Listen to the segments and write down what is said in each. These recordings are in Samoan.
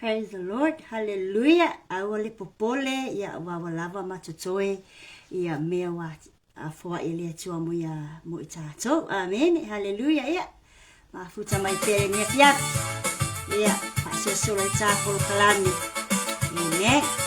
Praise the Lord, hallelujah. Aua le popole ia ua ua lava ma totoe ia mea ua foaʻi e le Atua mo ia mo i tatou. Amen. Hallelujah. Ia. Mafuta mai pea lenei afiafi. Ia, faasolosolo ai tā polokalame. Amen.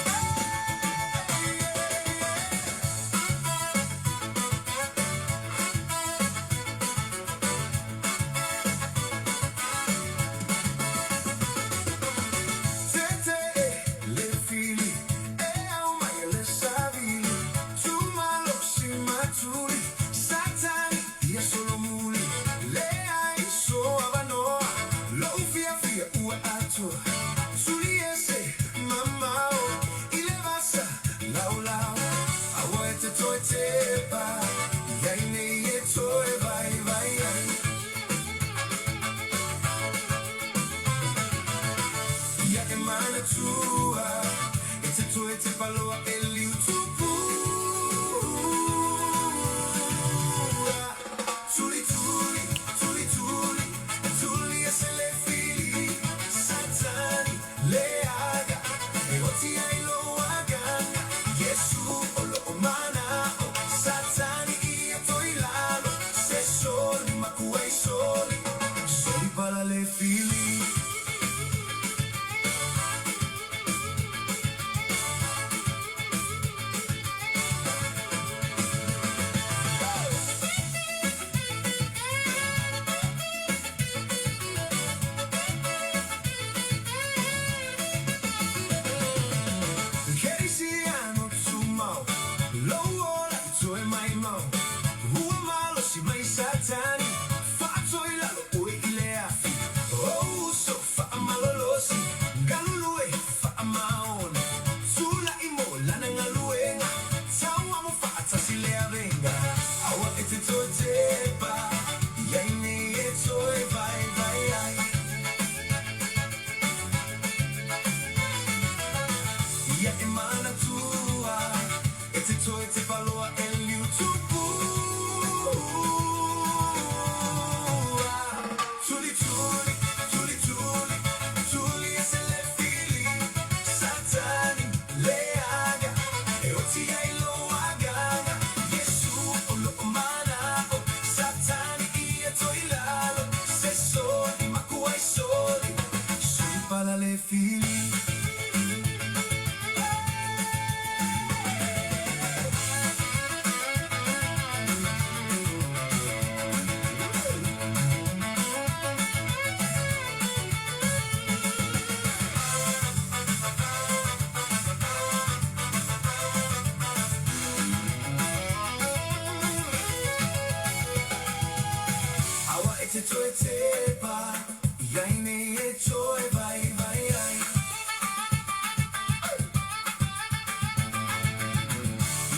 toe tepa i ai nei e toe vaivai ai.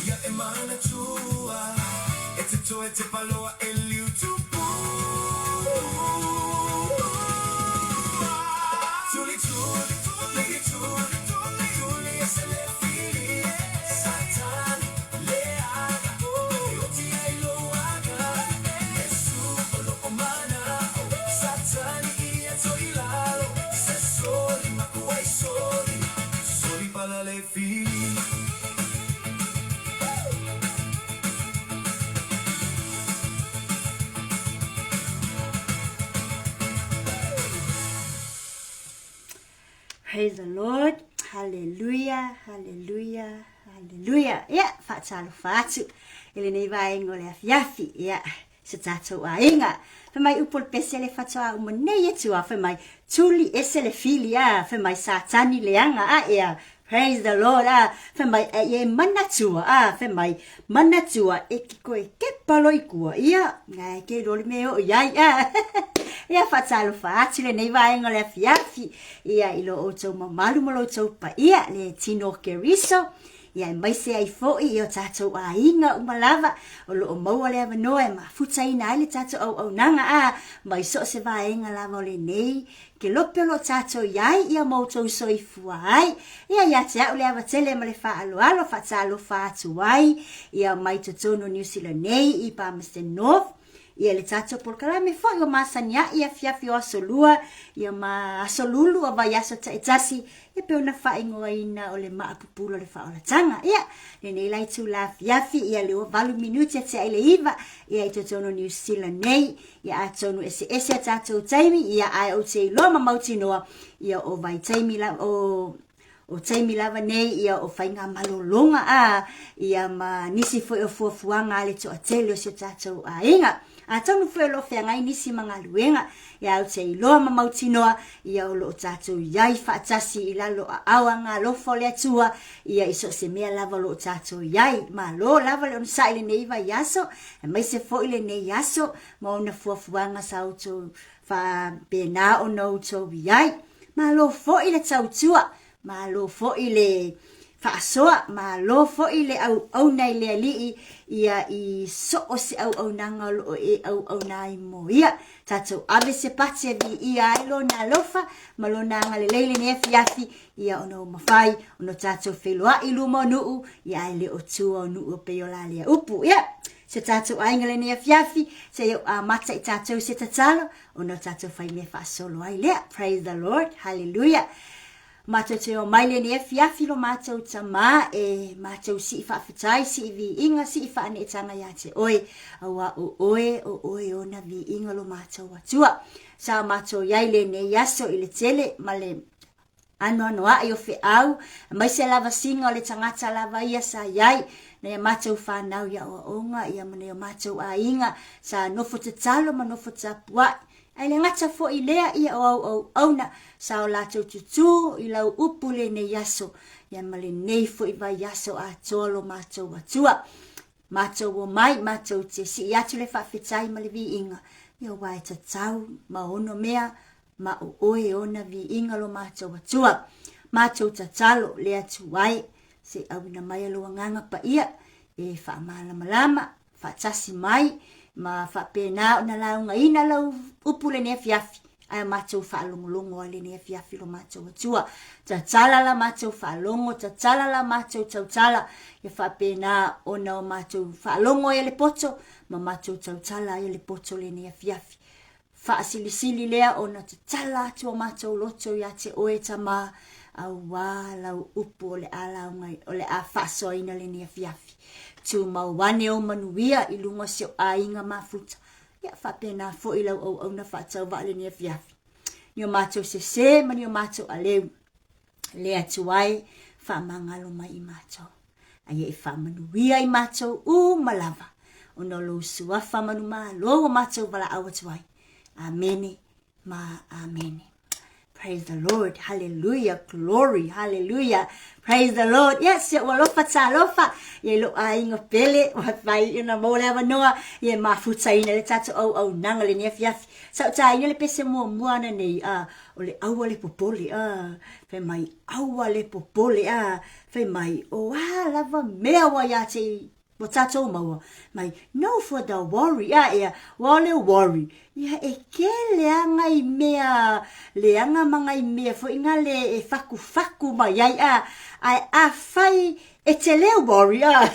Ia e manatua e te toe tepa loa e liu tupu. Tuli tuli tuli tuli tuli tuli e se le fili Satani leaga e oti ai lou aga Iesu o loo manao Satani ia toi lalo Se soli makuai soli Soli pala le fili. Praise the Lord. Hallelujah, hallelujah, hallelujah. Ia, faatalofa atu i lenei vaega o le afiafi. Ia, se tatou aiga. Fai mai upu o le pese le faatoa uma nei e tua. Fai mai, tuli ese le fili, a. Fai mai, Satani leaga, a ea. Praise the Lord, a. Fai mai, a ia e manatua, a. Fai mai, manatua e ki koe kepa loa i kua. Ia, ae ke iloa le mea e oo i ai, a. Ia, faatalofa atu i lenei vaega o le afiafi. Ia, i lo outou mamalu ma lo outou paia, le tino o Keriso, ia aemaise ai foi i o tatou aiga uma lava o lo o maua le avanoa e mafutaina ai le tatou auaunaga a mai so o se vaega lava o lenei kelope o lo o tatou i ai ia ma outou soifua ai. Ia ia te au le ava tele ma le faaaloalo faatalofa atu ai ia mai totonu o Niu Sila nei i Palmerston North Ia le tatou polokalame foi ua masani ai afiafi o aso lua ia ma aso lulu o vaiaso taitasi e pei ona faaigoaina o le maa pupula o le faaolataga. Ia, lenei la itula afiafi ia le ua 8 minute tea i le 9 ia i totonu o Niu Sila nei. Ia atonu eseese a tatou taimi ia ae ou te iloa ma mautinoa ia o vaitaimi la o O taimi lava nei ia o faigamalologa a ia ma nisi foi o fuafuaga a le toatele o si o tatou aiga. Atonu foi o lo o feagai nisi ma galuega ia ou te iloa ma mautinoa ia o lo o tatou i ai faatasi i lalo o aao agalofa o le Atua ia i so o se mea lava o lo o tatou i ai. Malo lava le onosai i lenei vaiaso aemaise foi lenei aso ma ona fuafuaga sa outou faapena ona outou i ai. Malo foi le tautua, malo foi le faasoa, malo foi le auauna i le Alii ia i so o se auaunaga o lo o e auauna ai mo ia. Tatou ave se pati e viia ai Lona alofa ma Lona agalelei i lenei afiafi, ia ona ua mafai ona tatou feiloai i luma o nuu, ia ae le o tua o nuu e pei o la lea upu. Ia, si o tatou aiga i lenei afiafi, seia ou amata i tatou i se tatalo, ona o tatou fai mea faasolo ai lea. Praise the Lord. Hallelujah. Matou te omai lenei afiafi lo matou Tamā e matou sii faafetai, sii viiga, sii faaneetaga ia te oe, auā o oe, o oe ona viiga lo matou Atua. Sa matou iai lenei aso i le tele ma le anoanoai o feau, aemaise lava siga o le tagata lava ia sa i ai, nai a matou fanau i aoaoga, ia ma nai o matou aiga sa nofo tatalo ma nofo tapuai. Ae le gata foi i lea, ia o au auauna sa o latou tutū i lau upu i lenei aso, ia ma lenei foi vaiaso atoa lo matou Atua. Matou omai, matou te sii atu le faafetai ma le viiga, ia aua e tatau ma ono mea ma o oe ona viiga lo matou Atua. Matou tatalo le Atua e, se i auina mai lou Agaga Paia e faamalamalama faatasi mai ma faapena ona laugaina lau upu lenei afiafi, ae matou faalogologo ai lenei afiafi lo matou Atua. Tatala la matou faalogo, tatala la matou tautala, ia faapena ona o matou faalogo ai le poto ma matou tautala ai le poto lenei afiafi. Faasilisili lea ona tatala atu o matou loto iā te oe, Tamā, auā lau upu o le a lauga, o le a faasoaina lenei afiafi. Tumau ane ou manuia i luga o si ou aiga mafuta, ia faapena foi lau auauna faatauvaa lenei afiafi. Ni o matou sesē ma ni o matou aleu, le Atua e, faamagalo mai i matou. A ia e faamanuia i matou uma lava, ona o lou suafa manumalo ua matou valaau atu ai. Amene ma amene. Praise the Lord, hallelujah, glory, hallelujah, praise the Lord. Yes, ia ua alofa talofa, ia i lou aiga pele, ua fai ona maua le avanoa, ia e mafutaina le tatou auaunaga i lenei afiafi. Sa ou taina le pese muamua ana nei, a, o le aua le popole, a, fai mai, aua le popole, a, fai mai, o a lava mea ua ia te i Ua tatou maua mai no for the worry a ea ua o le worry ia e kele a ngai mea leaga ma ngai mea foi nga le e fakufaku mai ai a ae afai e te le worry a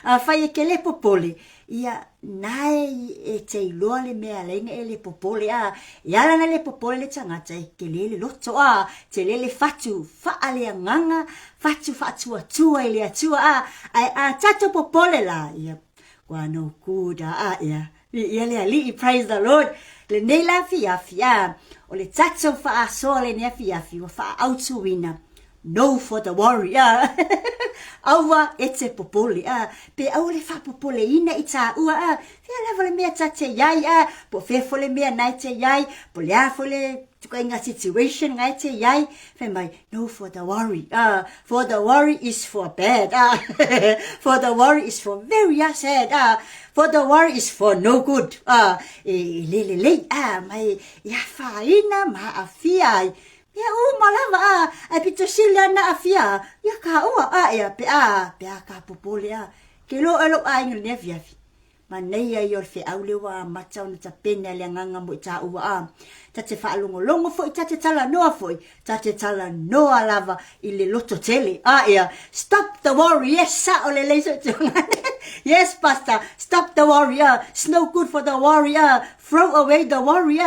afai e ke le popole ia nae e te iloa le mea alai na e le popole a e ala na le popole le tagata e kele le loto a tele le fatu faaleagaga Fatu faatuatua i le Atua a, ae a tatou popole la, ia, ua no good a, a, ia, viia le Alii, praise the Lord. Lenei la afiafi, a, o le tatou faasoa lenei afiafi, ua faaautuina, no for the worry, a, aua e te popole, a, pe aua le faapopoleina i tāua, a, fea lava le mea ta te iai, a, po o fea foi le mea na e te iai, po o le a foi le tukaiga situation nga e te iai, fai mai, No for the worry, ah, for the worry is for bad, ah, for the worry is for very sad, ah, for the worry is for no good, ah, e, e le lelei, ah, ma e, e afaina ma aafia ai. Mea uma lava, ah, ae pito sili ana aafia, ia ka ua, ah, ia, pe a, pe a ka popole, ah, ke loa e lou aiga i lenei afiafi. Manaia ia o le feau lea ua amata ona tapena e le Agaga mo i tāua a ta te faalogologo foi, ta te talanoa foi, ta te talanoa lava i le loto tele. A ia, stop the worry, yes, sao lelei so Yes, pastor, stop the worry, it's no good for the worry, throw away the worry.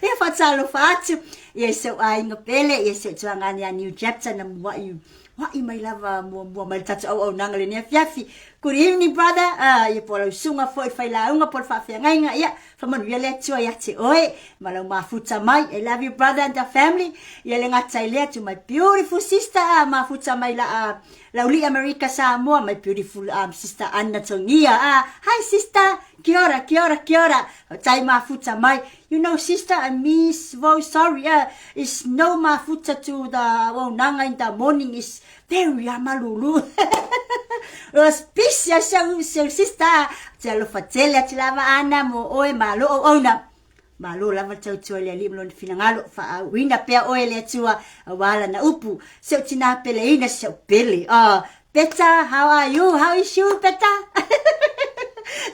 Ia faatalofa atu, ia i si ou aiga pele, ia si ou tuagane a New Chapter na mua'i Wa'i mai lava muamua mai le tatou auaunaga i lenei afiafi. Good evening brother, ah, ia po o lau susuga foi le failauga po o le faafeagaiga, ia, faamanuia le Atua ia te oe ma lau mafuta mai. I love you brother and the family. Ia le gata i lea to my beautiful sister, ah, mafuta mai la ah, Laulii Amerika Samoa, my beautiful sister Anna Tongia. Ah, hi sister, kia ora, kia ora, kia ora. Tai mafuta mai. You know sister, I miss voice sorry it's no mafuta to the auaunaga in the morning is very amalulu. Was busy sau sau sister, te alofa tele atu lava ana mo oe malo auauna. Malo lava le tautua i le Alii ma lona finagalo, faauuina pea oe e le Atua aua lana upu. Si ou tina peleina, si ou pele. Oh, Peta, how are you? How is you, Peta?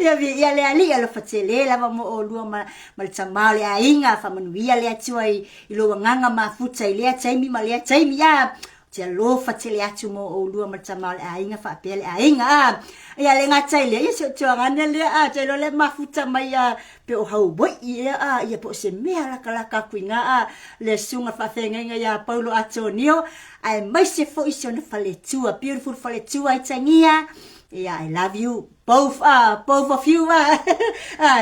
Ia viia le Alii, alofa tele lava mo olua ma, ma le tama o le aiga, faamanuia le Atua i, i lou agaga mafuta i lea taimi ma lea taimi, a. Te alofa tele atu mo olua ma le tama o le aiga, faapea le aiga, a. Ia le gata i lea, ia si ou tuagana lea, a, te iloa le mafuta mai, a, pe o Hawaii ea, a, ia po o se mea lakalaka aku i ngā, a, le susuga faafeagaiga ia Paulo Atonio, Aemaise foi si ona faletua, beautiful faletua i Tangia. Yeah, I love you both, both of you.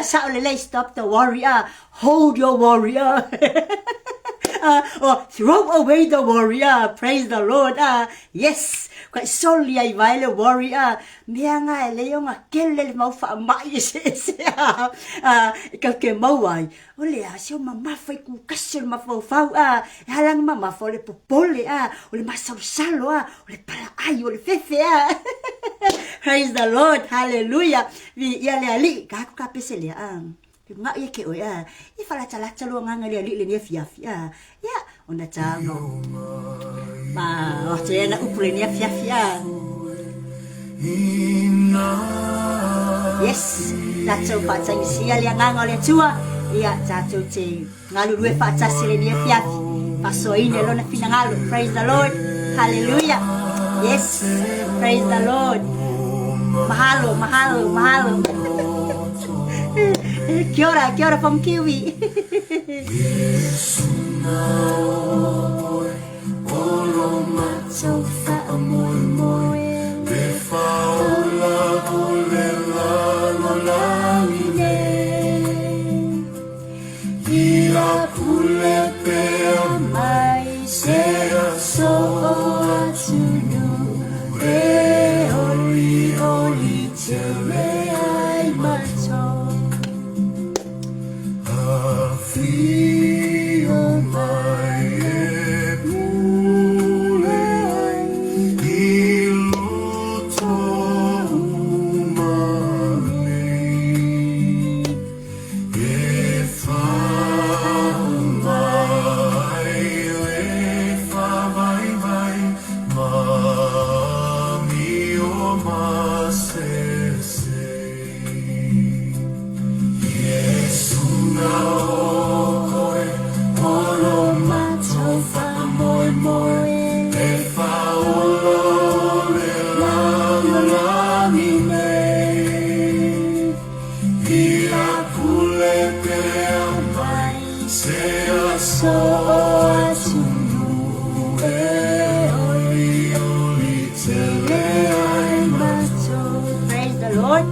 Sao lelei, stop the worry, hold your worry, or throw away the worry, praise the Lord, yes, kai soli ai vai le worry, mea nga e lei o nga kele le mau faamai ese ese, e kau ke mau ai, O le a se o mamafa i kukasi o le mafaufau a, e halanga mamafa o le popole a, o le masalosalo a, o le palaai o le fefe a. Praise the Lord, hallelujah. Viia le Alii, ka aku ka pese lea a. Ke ngau ia ke oe a, i whalatalata loa nganga le Alii le nia fiafi a. Ia, ona tāua. Ma, o te ana upu le nia fiafi a. Yes, tātou whātangisia le anganga o le Atua. Ia, tātou te ngalulue whātasi le nia fiafi. Whasoaina e lona finangalo. Praise the Lord. Hallelujah. Yes, praise the Lord. Mahalo, mahalo, mahalo. Kia ora, kia ora from Kiwi. Ia pule pea mai se aso atunuu e olioli tele ai matou. Praise the Lord.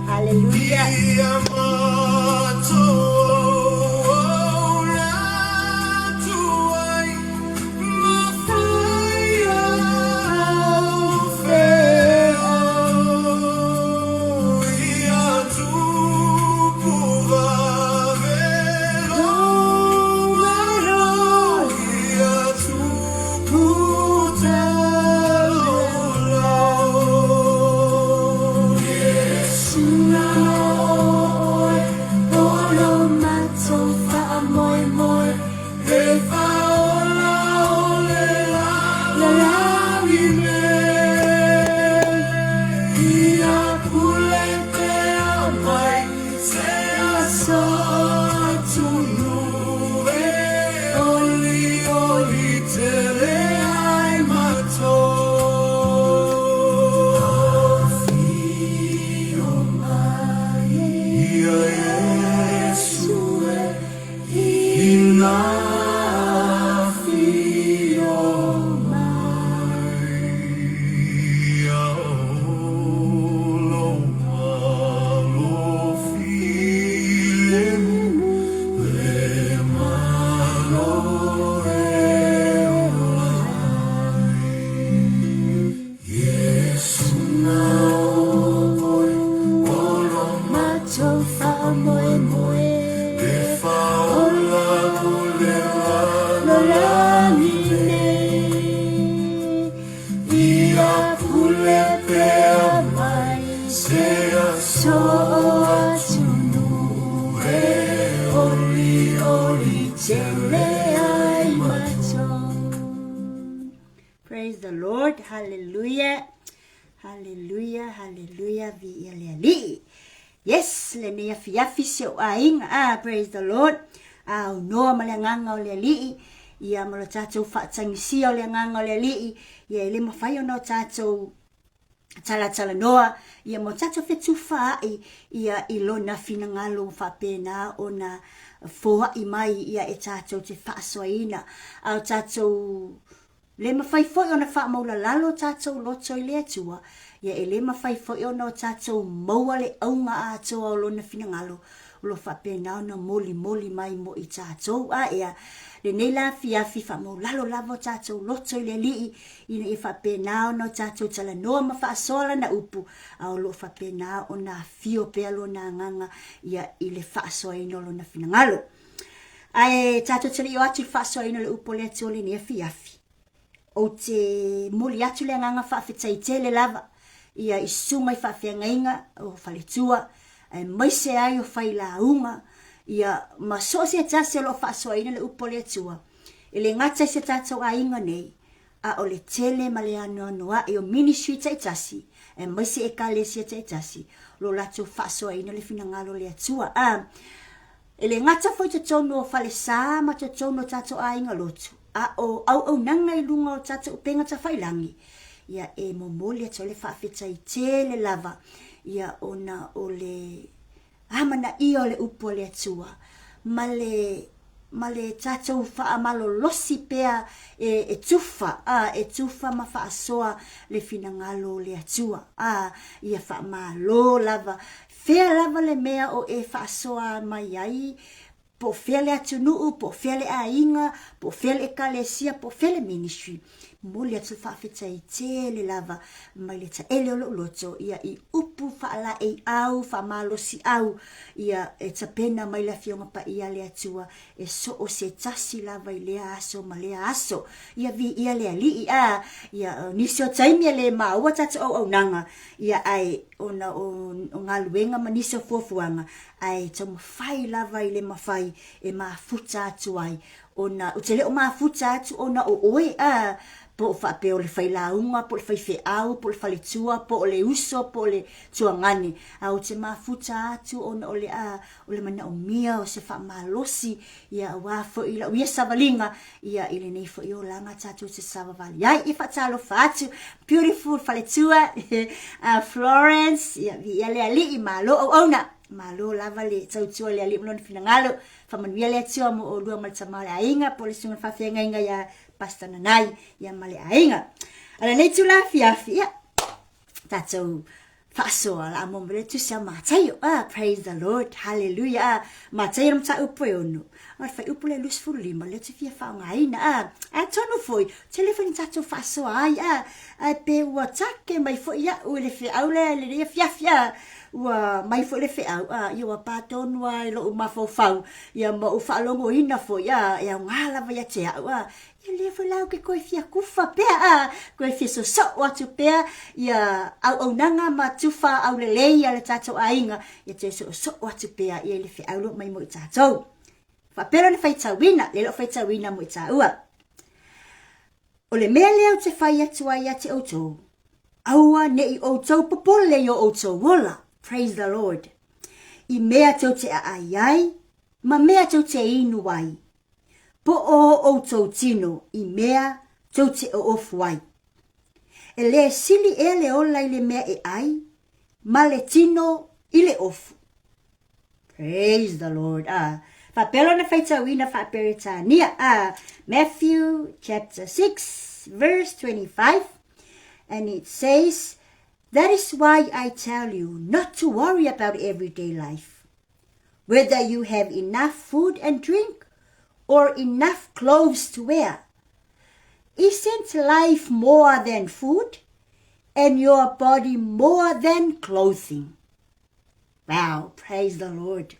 Hallelujah. Ia matou auauna atu ai ma fai au feau ia tupu vave lou malo ia tupu talo Iesu na ʻoe o lo matou faamoemoe e faaola o le lalolagi nei. Ia pule pea mai se aso atunuu e olioli tele ai matou. Afio mai ia Iesu e ina afio mai ia o lou malo filemu le Malo e ola ai. Iesu na ʻoe o lo matou faamoemoe e faaola o le lalolagi nei. Ia pule pea mai se aso atunuu e olioli tele ai matou. Praise the Lord, hallelujah, hallelujah, hallelujah, viia le Alii. Yes, lenei afiafi si ou aiga, ah, praise the Lord. Aunoa ma le agaga o le Alii, ia ma lo tatou faatagisia o le agaga o le Alii, ia e le mafai ona o tatou talatalanoa, ia ma o tatou fetufaai ia i lona finagalo ua faapena ona foai mai ia e tatou te faasoaina. A o tatou le mafai foi ona faamaulalalo tatou loto i le Atua, ia e le mafai foi ona o tatou maua le auga atoa o lona finagalo o lo o faapena ona molimoli mai mo i tatou. A ea, lenei la afiafi faamaulalo lava o tatou loto i le Alii, ina ia faapena ona o tatou talanoa ma faasoa lana upu, a o lo o faapena ona afio pea lona agaga ia i le faasoaina o lona finagalo. Ae tatou te le i o atu i le faasoaina o le upu a le Atua i lenei afiafi, ou te momoli atu le agaga faafetai tele lava ia i susuga i faafeagaiga o faletua, aemaise ai o failauga, ia ma so o se tasi o lo o faasoaina le upu a le Atua. E le gata i se tatou aiga nei, a o le tele ma le anoanoai o ministry taitasi, aemaise Ekalesia taitasi, o lo o latou faasoaina le finagalo o le Atua. A, e le gata foi i totonu o falesa ma totonu o tatou aiga lotu, a o auaunaga i luga o tatou upega tafailagi, ia e momoli atu ai le faafetai tele lava, ia ona o le amanaia o le upu a le Atua, ma le ma le tatou faamalolosi pea e, e tufa, a, e tufa ma faasoa le finagalo o le Atua. A, ia faamalo lava. Fea lava le mea o e faasoa mai ai, po o fea le atunuu, po o fea le aiga, po o fea le ekalesia, po o fea le ministry, momoli atu le faafetai tele lava mai le taele o lou loto, ia i upu faalaeiau, faamalosiau, ia e tapena mai le Afioga Paia a le Atua e so o se tasi lava i lea aso ma lea aso. Ia viia le Alii, a, ia o nisi o taimi e le maua tatou auaunaga, ia ae ona o galuega ma nisi o fuafuaga, ae taumafai lava i le mafai e mafuta atu ai ona ou te le o mafuta atu ona o oe a po o faapea o le failauga po o le faifeau po o le faletua po o le uso po o le tuagane a ou te mafuta atu ona o le a o le manaomia o se faamalosi ia aua foi lau ia savaliga ia i lenei foi olaga tatou te savavali ai. Ia faatalofa atu beautiful faletua Florence ia viia le Alii malo auauna. Malo lava le tautua i le Alii ma Lona finagalo. Faamanuia le Atua mo oulua ma le tama o le aiga, po o le susuga i le faafeagaiga ia Pastor Nanai, ia ma le aiga. A o lenei itula afiafi, ia, tatou faasoa la mo le tusi a Mataio. Ah, praise the Lord. Hallelujah. Ah, Mataio le mataupu e ono. O le fuaiupu le 25, lea te fia faaaogaina. Ah, atonu foi, tele foi ni tatou faasoa ai. Ah, ae pe ua take mai foi iaʻu i le feau lea i lenei afiafi. Ah, ua mai foi le feau, ah, ia ua pa tonu lava i lou mafaufau, ia ma ou faalogoina foi, ah, e aoga lava ia te au. Ah, Ia lea foi la ou te toe fia kufa pea, a, toe fia sosoo atu pea ia auaunaga ma tufa aulelei a le tatou aiga, ia toe soosoo atu pea ia i le feau lo mai mo i tatou. Faapea lona faitauina, le loo faitauina mo i taua. O le mea lea ou te fai atu ai ia te outou, aua ne i outou popole i o outou ola, praise the Lord, i mea tou te aai ai, ma mea tou te inu ai, po o outou tino i mea tou te oofu ai. E lē sili ea le ola i le mea e ʻai, ma le tino i le ofu. Praise the Lord. Ah, faapea lona faitauina faa-Peretania. Ah, Matthew chapter 6 verse 25 and it says, That is why I tell you not to worry about everyday life. Whether you have enough food and drink or enough clothes to wear. Isn't life more than food and your body more than clothing? Wow, praise the Lord.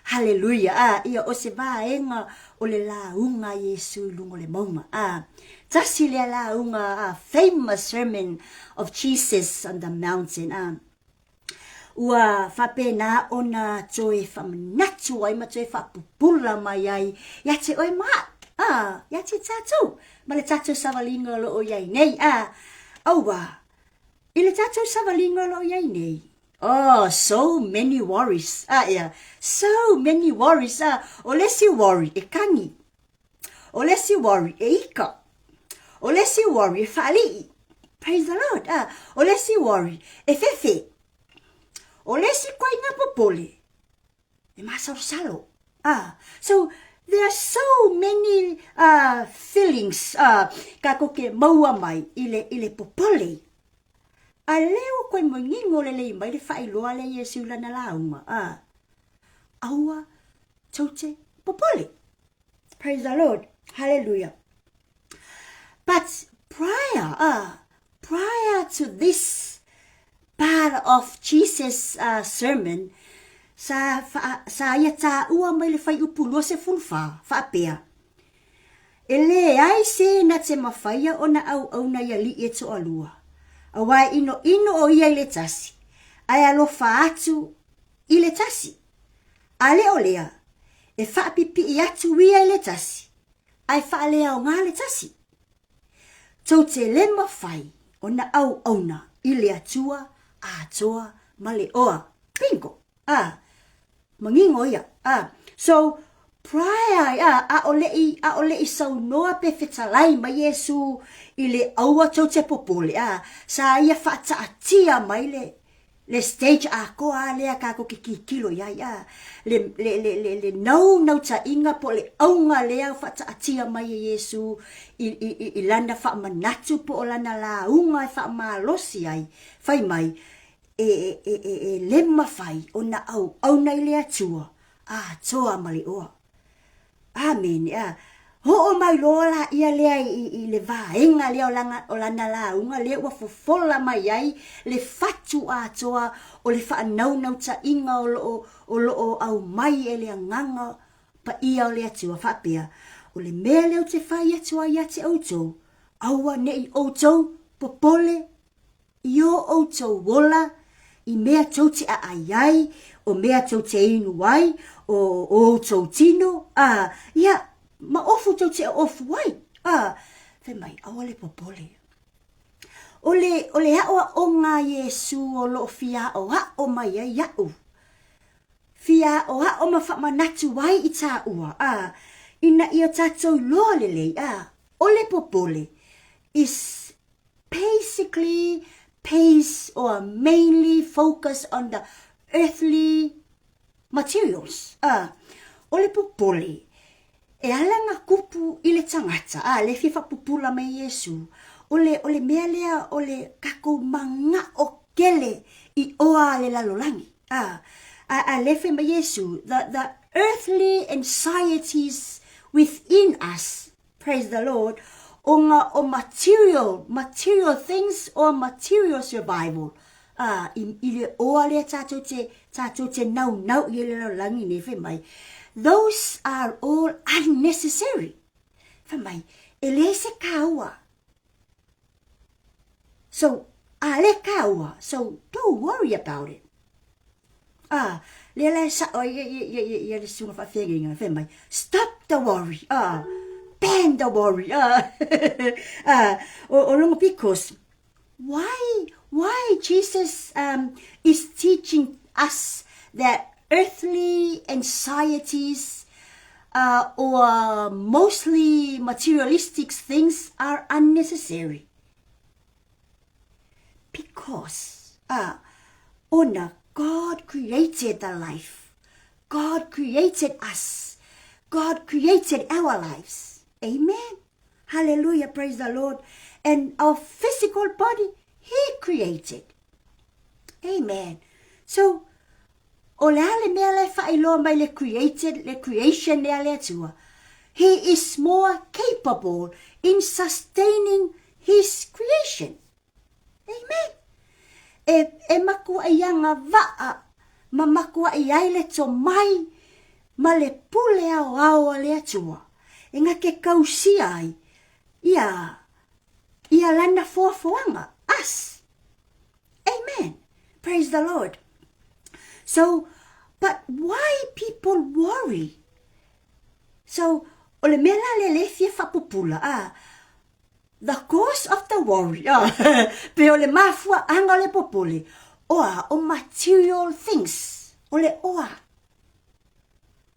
Hallelujah. Ah, ia o se vaega o le lauga a Iesu i luga o le mauga. Ah, tasi lea lauga, ah, famous sermon of Jesus on the mountain. Ah, Ua faapena ona toe faamanatu ai ma toe faapupula mai ai ia te oe ma au, a, ia te tatou, ma le tatou savaliga o lo o i ai nei, a, aua, i le tatou savaliga o lo o i ai nei, oh, so many worries, a, ia, so many worries, a, o le isi worry e kagi, O le isi worry e ika. O le isi worry e faalii. Praise the Lord. Ah, o le isi worry e fefe. O le isi koaiga popole e masalosalo. Ah, so there are so many uh, feelings uh, kākou ke maua mai i le, i le popole. A lea ua koe manino lelei mai le faailoa lea Iesu i lana lauga. Ah, aua tou te popole. Praise the Lord. Hallelujah. But prior, uh, prior to this part of Jesus' uh, sermon, sa, fa, sa ia tāua mai le fuaiupu 24, faapea. E leai se na te mafaia ona auauna i aliʻi e toalua, aua e ʻinoʻino ʻo ia i le tasi, a e alofa atu i le tasi. A le o lea, e faapipiʻi atu ia i le tasi, a e faaleaoga le tasi. Tou te le mafai ona auauna i le Atua atoa ma le oa. Bingo! A, manino ia. A, so, prior, a, ʻaʻole i, ʻaʻole i saunoa pe fetalai mai Iesū i le aua tou te popole, a, sa ia faataʻatia mai le, le stage atoa a lea kākou ke kikilo i ai, a, le, le, le, le, le naunautaiga po o le ʻauga lea ua faataʻatia mai e Iesū i, i, i, i lana faamanatu po o lana lauga e faamalosi ai, fai mai, e, e, e, e, e le mafai ona auauna i le Atua atoa ma le oa. Amene. A, hoʻo mai loa la ia lea i, i le vaega lea o lana, o lana lauga lea ua fofola mai ai le fatu atoa o le faanaunautai-ga o loo, o loo aumai e le Agaga Paia o le Atua, faapea, O le mea lea ou te fai atu ai ia te outou, aua ne i outou popole I o outou ola, i mea tou te aai ai, o mea tou te inu ai, o o outou tino, a, ia, ma ofu tou te ofu ai, a, fai mai, aua le popole. O le, o le aʻoaʻoga a Iesū o loo fia aʻoaʻo mai ai iaʻu, fia aʻoaʻo ma faamanatu ai i tāua, a, ina ia tatou iloa lelei, a, o le popole, is basically pays or mainly focus on the earthly Materials, a, o le popole, e ala na kupu i le tagata, a, le fia faapupula mai Iesu, o le, o le mea lea o le kakou mana'o tele i oa le lalolagi, a, a, a le fai mai Iesu, the, the earthly anxieties within us, Praise the Lord, ona o material, material things or material survival. Ā, i, i le oa lea tātou te, tātou te naunau i le lalolagi nei, whai mai, those are all unnecessary. Whai mai, e le se kāua. So, a le kāua, so don't worry about it. Ah, lea la e sa'o ai ia, ia, ia, ia le susuga faafeagaiga, fai mai, stop the worry, ah, ban the worry, ah, ah, o, o logo, because why, why Jesus um, is teaching us that earthly anxieties uh, or mostly materialistic things are unnecessary? Because, ah, ona God created the life. God created us. God created our lives. Amen. Hallelujah. Praise the Lord. And our physical body, He created. Amen. So, o le a le mea le whaailoa mai le created, le creation lea le Atua. He is more capable in sustaining His creation. Amen. E, e makuaʻi agavaa ma makuaʻi ai le tomai ma le pule aoao a le Atua e na ke kausia ai ia, ia lana foafoaga, us. Amen. Praise the Lord. So, but why people worry? So, o le mea la lea le fia faapupula, a, The cause of the worry, ah, pe o le mafuaaga o le popole, oa, o material things, o le oa.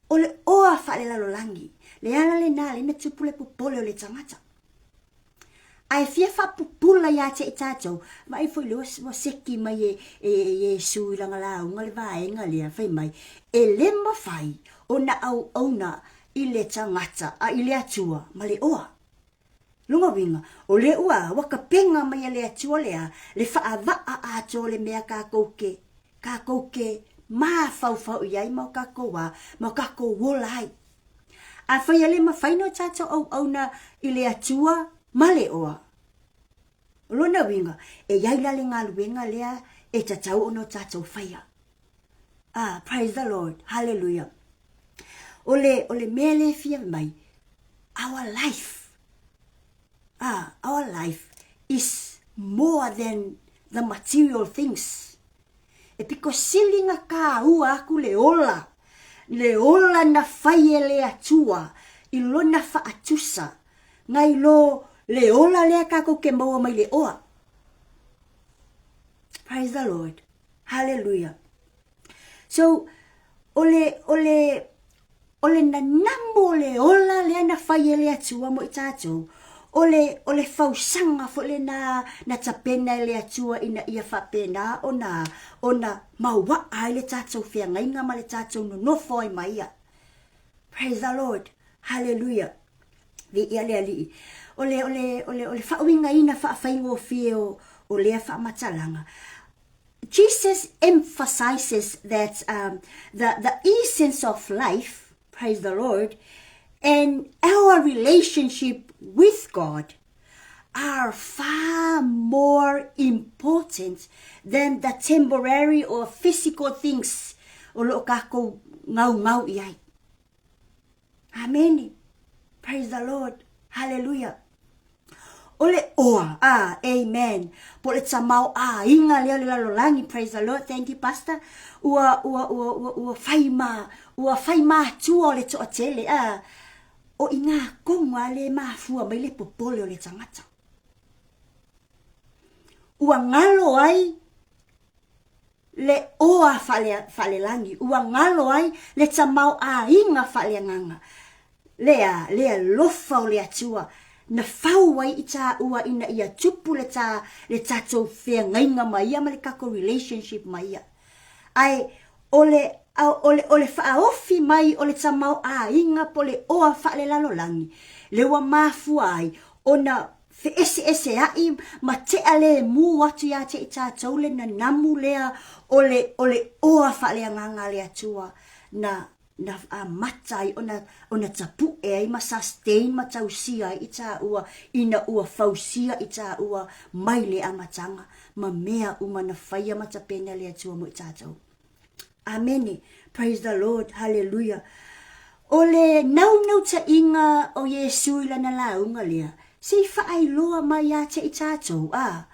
O le oa faalelalolagi, le ala lena lena tupu le popole o le tagata. Ae fia faapupula iā te i tātou, vaai foi le ua seki mai e, e, e Iesu i lana lauga le vaega lea, fai mai, e le mafai ona auauna i le tagata, a i le Atua ma le oa. Lona uiga, o lea ua ua kapega mai e le Atua lea le faavaa atoa o le mea kākou ke, kākou ke mafaufau i ai ma o kākou wā, ma o kākou ola ai. Afai e le mafai no tātou auauna i le Atua ma le oa. O lona uiga, e iai la le galuega lea e tatau ona o tātou whaia. Ah, praise the Lord. Hallelujah. O le, o le mea le fia mai, our life, ah, our life is more than the material things. E piko sili nga kāua aku le ola, le ola na fai e le Atua i lona faatusa, ngai lo le ola lea kākou ke maua mai le oa. Praise the Lord. Hallelujah. So, o le, o le, o le nanamu o le ola lea na fai e le Atua mo i tātou, o le, o le fausaga foi lenā na tapena e le Atua ina ia faapena ona, ona mauaa ai le tātou feagaiga ma le tātou nonofo ai ma Ia. Praise the Lord. Hallelujah. Viia le Alii. O le, o le, o le, o le faauigaina faafaigofie o, o lea faamatalaga, Jesus emphasizes that um, the, the essence of life, praise the Lord, and our relationship with God are far more important than the temporary or physical things o loo kākou ngaungau i ai. Amene. Praise the Lord. Hallelujah. O le oa, ah, amen. Po le tamao āiga lea o le lalolagi, praise the Lord, thank you pastor. Ua, ua, ua, ua, ua whai ma, ua whai mātua o le toatele, ah, o i ngā konga le mafua mai le popole o le tangata. Ua ngalo ai le oa faalelagi, ua galo ai le tamaoaiga faaleagaga, lea, le alofa o le Atua, na fau ai i tāua ina ia tupu le tā, le tātou feagaiga ma ia ma le kākou relationship ma ia. Ae, o le. A o le, o le faaofi mai o le tamaoaiga po o le oa faalelalolagi, le ua mafua ai ona feeseesea'i ma tea lemu atu ia te i tatou le nanamu lea o le, o le oa faaleagaga a le Atua na, na amata ai ona, ona tapu'e ai ma sustain ma tausia ai i tāua ina ua fausia i tāua mai le amataga ma mea uma na faia ma tapena e le Atua mo i tatou. Amene. Praise the Lord. Hallelujah. O le naunautaiga o Iesu i lana lauga lea, se i faailoa mai ia te i tatou, a,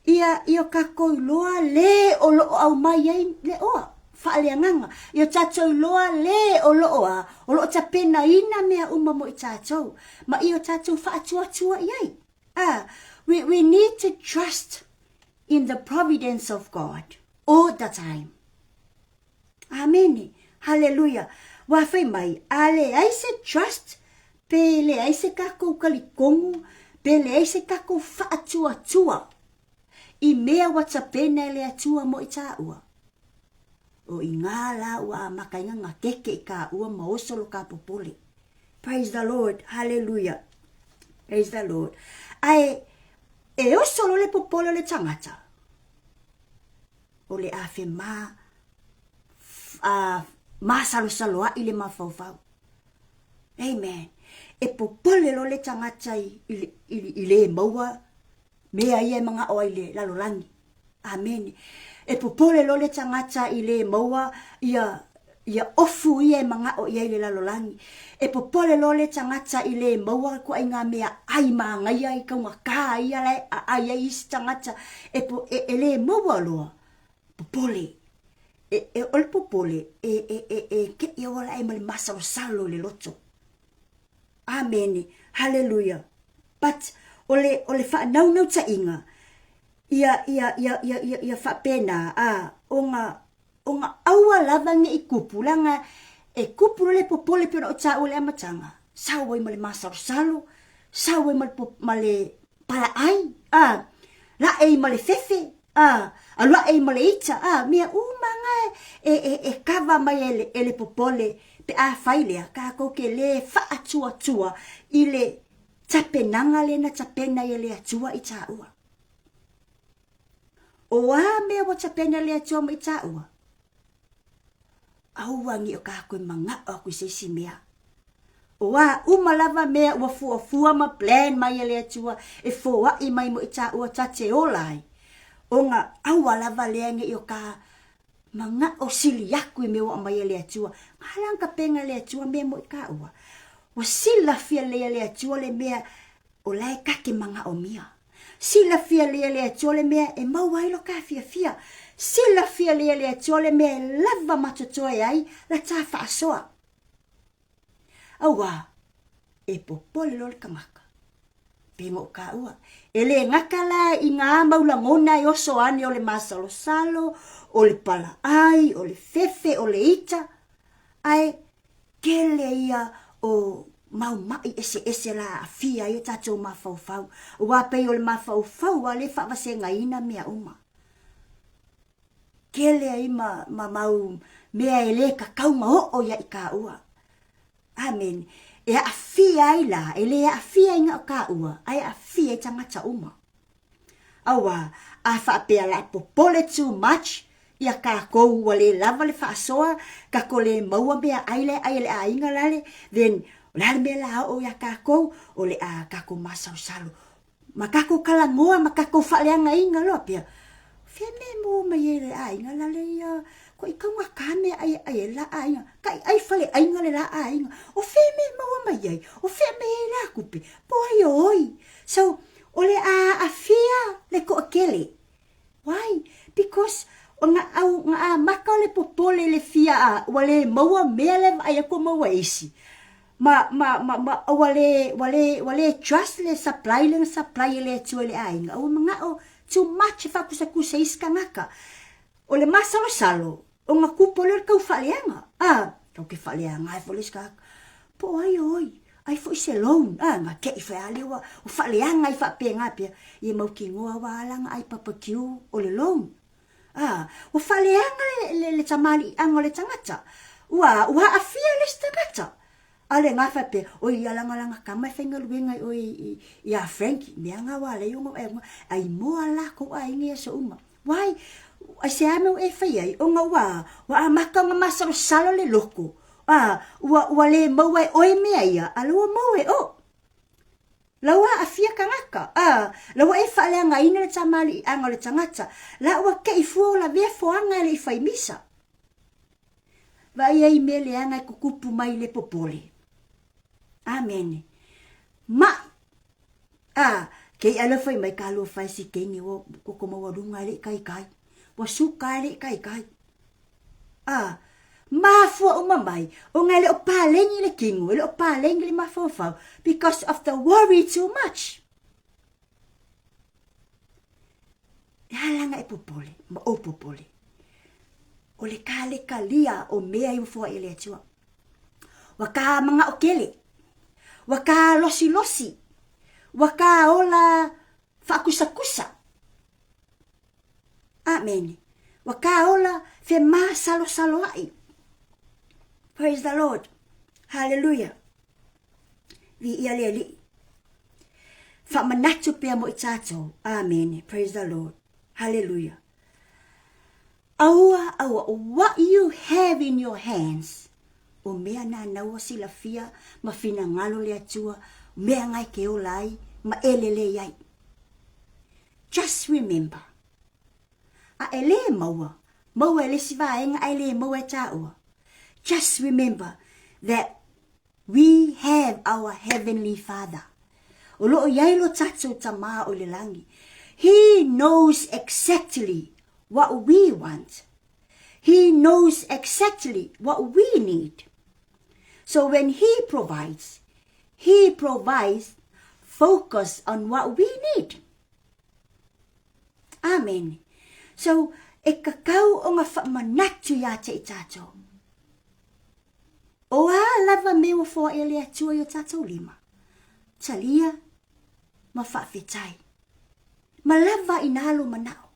ia, ia o tatou iloa le o loo aumai ai le oa, faaleagaga. Ia o tatou iloa le o loo a, o loo tapenaina mea uma mo i tatou, ma ia o tatou faatuatua i ai. A, we need to trust in the providence of God all the time. Amene. Haleluia. Ua fai mai, a leai se trust, pe leai se kakou talitonu, pe leai se kakou faatuatua i mea ua tapena e le Atua mo i taua. O i ngā la ua amata ai nga keke i kāua ma oso lo ka popole. Praise the Lord. Hallelujah. Praise the Lord. Ae, e oso lo le popole o le tangata. O le afe ma, a, masalosaloa'i le mafaufau. Amen. E popole lo le tagata i, i, i, i le maua mea ia e manaʻo ai le lalolagi. Amene. E popole loa le tagata i le maua ia ia ofu ia e manaʻo i ai le lalolagi. E popole loa le tagata i le maua ituaiga mea ʻai mānaia i taugata ia la e ʻaʻai ai isi tagata. E, po, e, e le maua loa, popole. E, e, o le popole, e, e, e, e keʻi au ala e ma le masalosalo i le loto. Amene. Haleluia. But, o le, o le faanaunautai-ga, ia, ia, ia, ia, ia, ia faapena, a, o ga, o ga aua lava ne i kupu, leaga e kupu loa le popole pei ona ou taua i le amataga, sau ai ma le masalosalo, sau ai ma le, ma le palaai, a, laʻe ai ma le fefe, a, alu aʻe ai ma le ita, a, mea uma na e, e, e kava mai e le, e le popole, pe a fai lea, kākou ke lē faatuatua i le tapenaga lea na tapena ai e le Atua i tāua. O a mea ua tapena e le Atua ma i tāua? Aua ne i o kākou e manaʻo aku i se isi mea. O a uma lava mea ua fuafua ma plan mai e le Atua e foaʻi mai mo i tāua ta te ola ai, o ga aua lava lea ne i o ka manaʻo sili aku i mea ua aumai e le Atua. Ga la tapena e le Atua mea mo i kāua. Ua silafia lelei e le Atua le mea o la e ka te manaʻomia. Silafia lelei e le Atua le mea e maua ai lo ka fiafia. Silafia lelei e le Atua le mea e lava ma totoe ai la ta faasoa. Auā, e popole loa le kanaka. Pe mo kāua. E le gata la i ngā mau lagona e oso ane o le masalosalo, o le palaʻai, o le fefe, o le ita, ae kele ia o mau maʻi eseese la aafia ai o tatou mafaufau. Aua pei o le mafaufau a le faavasegaina mea uma. Kele ai ma, ma mau mea e lē kakau ma oo ia i kāua. Amen. E aafia ai la, e lē aafia ai na o kāua, ae aafia ai tagata uma. Auā, a faapea la popole too much ia kākou ua lē lava le faasoa, kako lē maua mea ai le ai a le aiga lale, then o le a le mea la oo iā kākou, o le a kākou masalosalo Ma kakou talanoa ma kakou faaleagaina loa pea, fea mea e maua mai ai e le aiga lale ia koʻi taugata mea ai e ai e la aiga, kaʻi ai fale aiga le la aiga, o fea mea e maua mai ai, o fea mea e la kupe, po ai o oi. So, o le a aafia le toʻatele. Why? Because o na au na amata o le popole le fia a ua le maua mea le vaai aku maua isi. Ma ma ma ma ua le ua le ua le trust le supply le na supply e le Atua i le aiga. Ua manaʻo too much e faakusakusa isi kanaka. O le masalosalo, o na kupu lea o le tau faaleaga. A, tau ke faaleaga ai foi le isi kanaka. Po o ai o oi, ai foi se loan. A, na keʻi foi a lea ua faaleaga ai faapena pea. Ia mautinoa ua ala na ai papakiu o le loan. A, ua faaleaga le, le, le tamaliiaga o le tagata. Ua, ua aafia le isi tagata. A o le ga faapea, oi ia lagalaga kama e faigaluega i oe iā Frankie, mea ga ua alai ona oe ai moa lakou aiga i aso uma. Why? Aisea mea ua e fai ai? Ona ua, ua amata ona masalosalo le loko. A, ua, ua le maua e oe mea ia, a la ua maua e o. La ua aafia tagata. A, la ua e faaleagaina le tamaliiaga o le tagata. La ua tei fua o lavea foaga e le i fai misa. Vaai ai i mea leaga e tutupu mai le popole. Amene. Maʻi. A, ke iʻa leo fai mai ka lua fai si kenge ua koko maualuga e le i kaikai. Ua suka e le i kaikai. A, mafua uma mai, ona e le o paleni le kino, e le o paleni le mafaufau, because of the worry too much. E ala e popole, ma ou popole. O le kalekalia o mea i ua foai e le Atua. Ua ka manaʻo kele. Ua ka losilosi. Ua ka ola faakusakusa. Amene. Ua ka ola femasalosaloaʻi. Praise the Lord. Hallelujah. Viia le Alii. Faamanatu pea mo i tatou. Amene. Praise the Lord. Hallelujah. Aua, aua, what you have in your hands, o mea na naua silafia ma finagalo le Atua, mea ngai ke ola ai ma e lelei ai. Just remember, a e lē maua, maua e le isi vaega ae lē maua e tāua. Just remember that we have our heavenly Father. O loo iai lo tatou Tamā o i le lagi. He knows exactly what we want. He knows exactly what we need. So when He provides, He provides focus on what we need. Amen. So, e kakau o nga whamanatu iā te i tātou. O a lava mea ua foai e le Atua i o tātou lima, talia ma faafetai, ma lava i nā lo manao.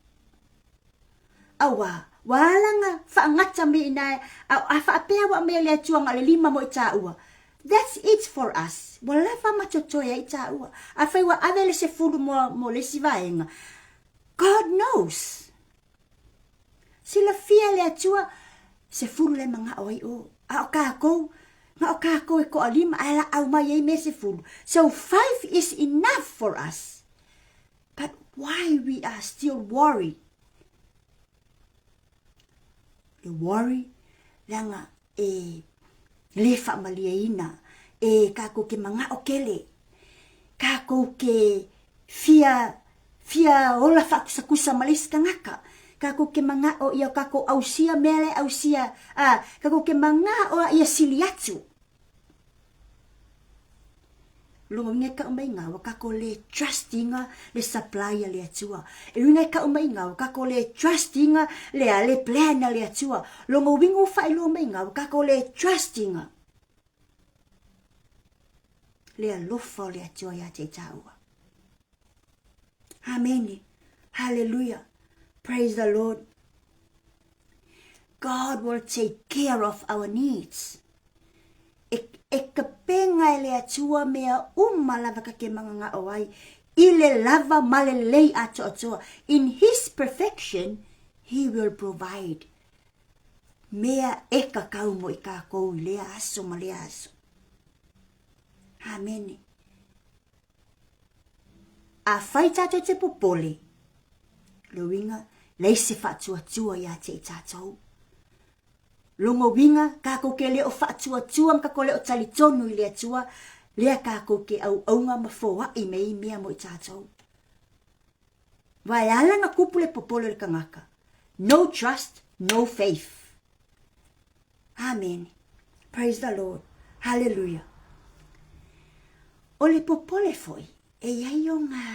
Auā, ua ala nga faagata me ina a, a faapea ua mea le Atua nga le lima mo i tāua. That's it for us. Ua lava ma totoe ai tāua. Afai ua ave le sefulu mo, mo le isi vaega. God knows. Silafia e le Atua, sefulu le manaʻo ai o. A o kākou, na o kākou e koʻalima, ae laʻau mai ai mea sefulu. So five is enough for us. But why we are still worried? Le worry, leaga e lē faamalieina e kākou ke manaʻo kele, kākou ke fia fia ola faakusakusa ma le isi tagata, kākou ke manaʻo ia o kākou ʻausia mea la e ʻausia, a kākou ke manaʻo a ia sili atu. Logo uiga e kau mai iga ua kakou le trust iga le supply a le Atua. E uiga e kau mai iga ua kakou le trust iga le a le plan a le Atua. Logo uiga ua faailoa mai iga ua kakou le trust iga le alofa o le Atua iā te i tāua. Amene. Hallelujah. Praise the Lord. God will take care of our needs. E, e kapenga e le Atua mea uma lava ka ke manganga'o ai, i le lava ma le lelei atoatoa. In His perfection, He will provide mea e kakau mo i kākou i lea aso ma lea aso. Amene. Afai tātou te popole, le uiga, leai se faatuatua iā te i tātou. Logo uiga, kākou ke le o faatuatua ma kākou le o talitonu i le Atua, lea kākou ke auaunga ma foaʻi me i mea mo i tātou. Wa e ala na kupu le popole o le kangaka. No trust, no faith. Amen. Praise the Lord. Hallelujah. O le popole foi, e iai o ngā,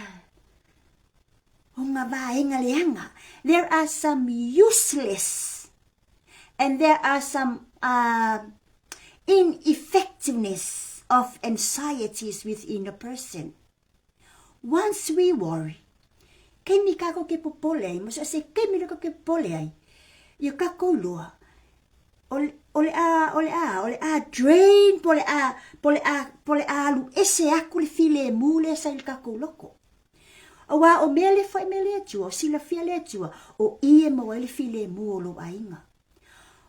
o ngā vaega leaga. There are some useless and there are some uh, ineffectiveness of anxieties within a person. Once we worry, Kaimi kākou ke popole ai, ma so o se kaimi lea kākou ke popole ai, ia kākou loa, o, o le a, o le a, o le a drain, po le a, po le a, po le a alu ese aku le filemu lea sa i le kākou loko. Auā o mea le foai mai le Atua, o silafia le Atua, o i e maua ai le filemu o lou aiga.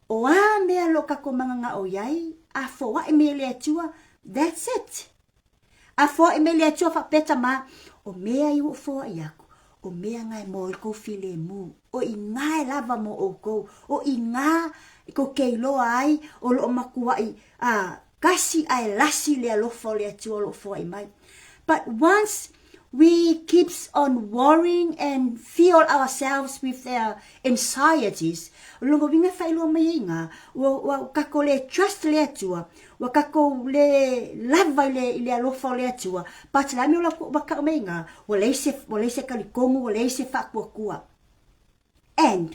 O a mea lo kākou manganga'o iai, a foai mai e le Atua, that's it. A foai mai le Atua faapea tama, o mea ia ua ou foai aku, o mea nga e moa ai kou filemu, o i nga e lava mo oukou, o i nga e kou ke iloa ai o loo makuaʻi a kasi a e lasi le alofa o le Atua o loo foai mai. But once we keeps on worrying and fill ourselves with our anxieties, o lona uiga e faailoa mai ai nga, ua, ua kakou le trust le Atua, Ua kakou le lava i le, i le alofa o le Atua, but le a mea o la ua kau mai nga, ua leai se, ua leai se kalikonu, ua leai se faakuakua. And,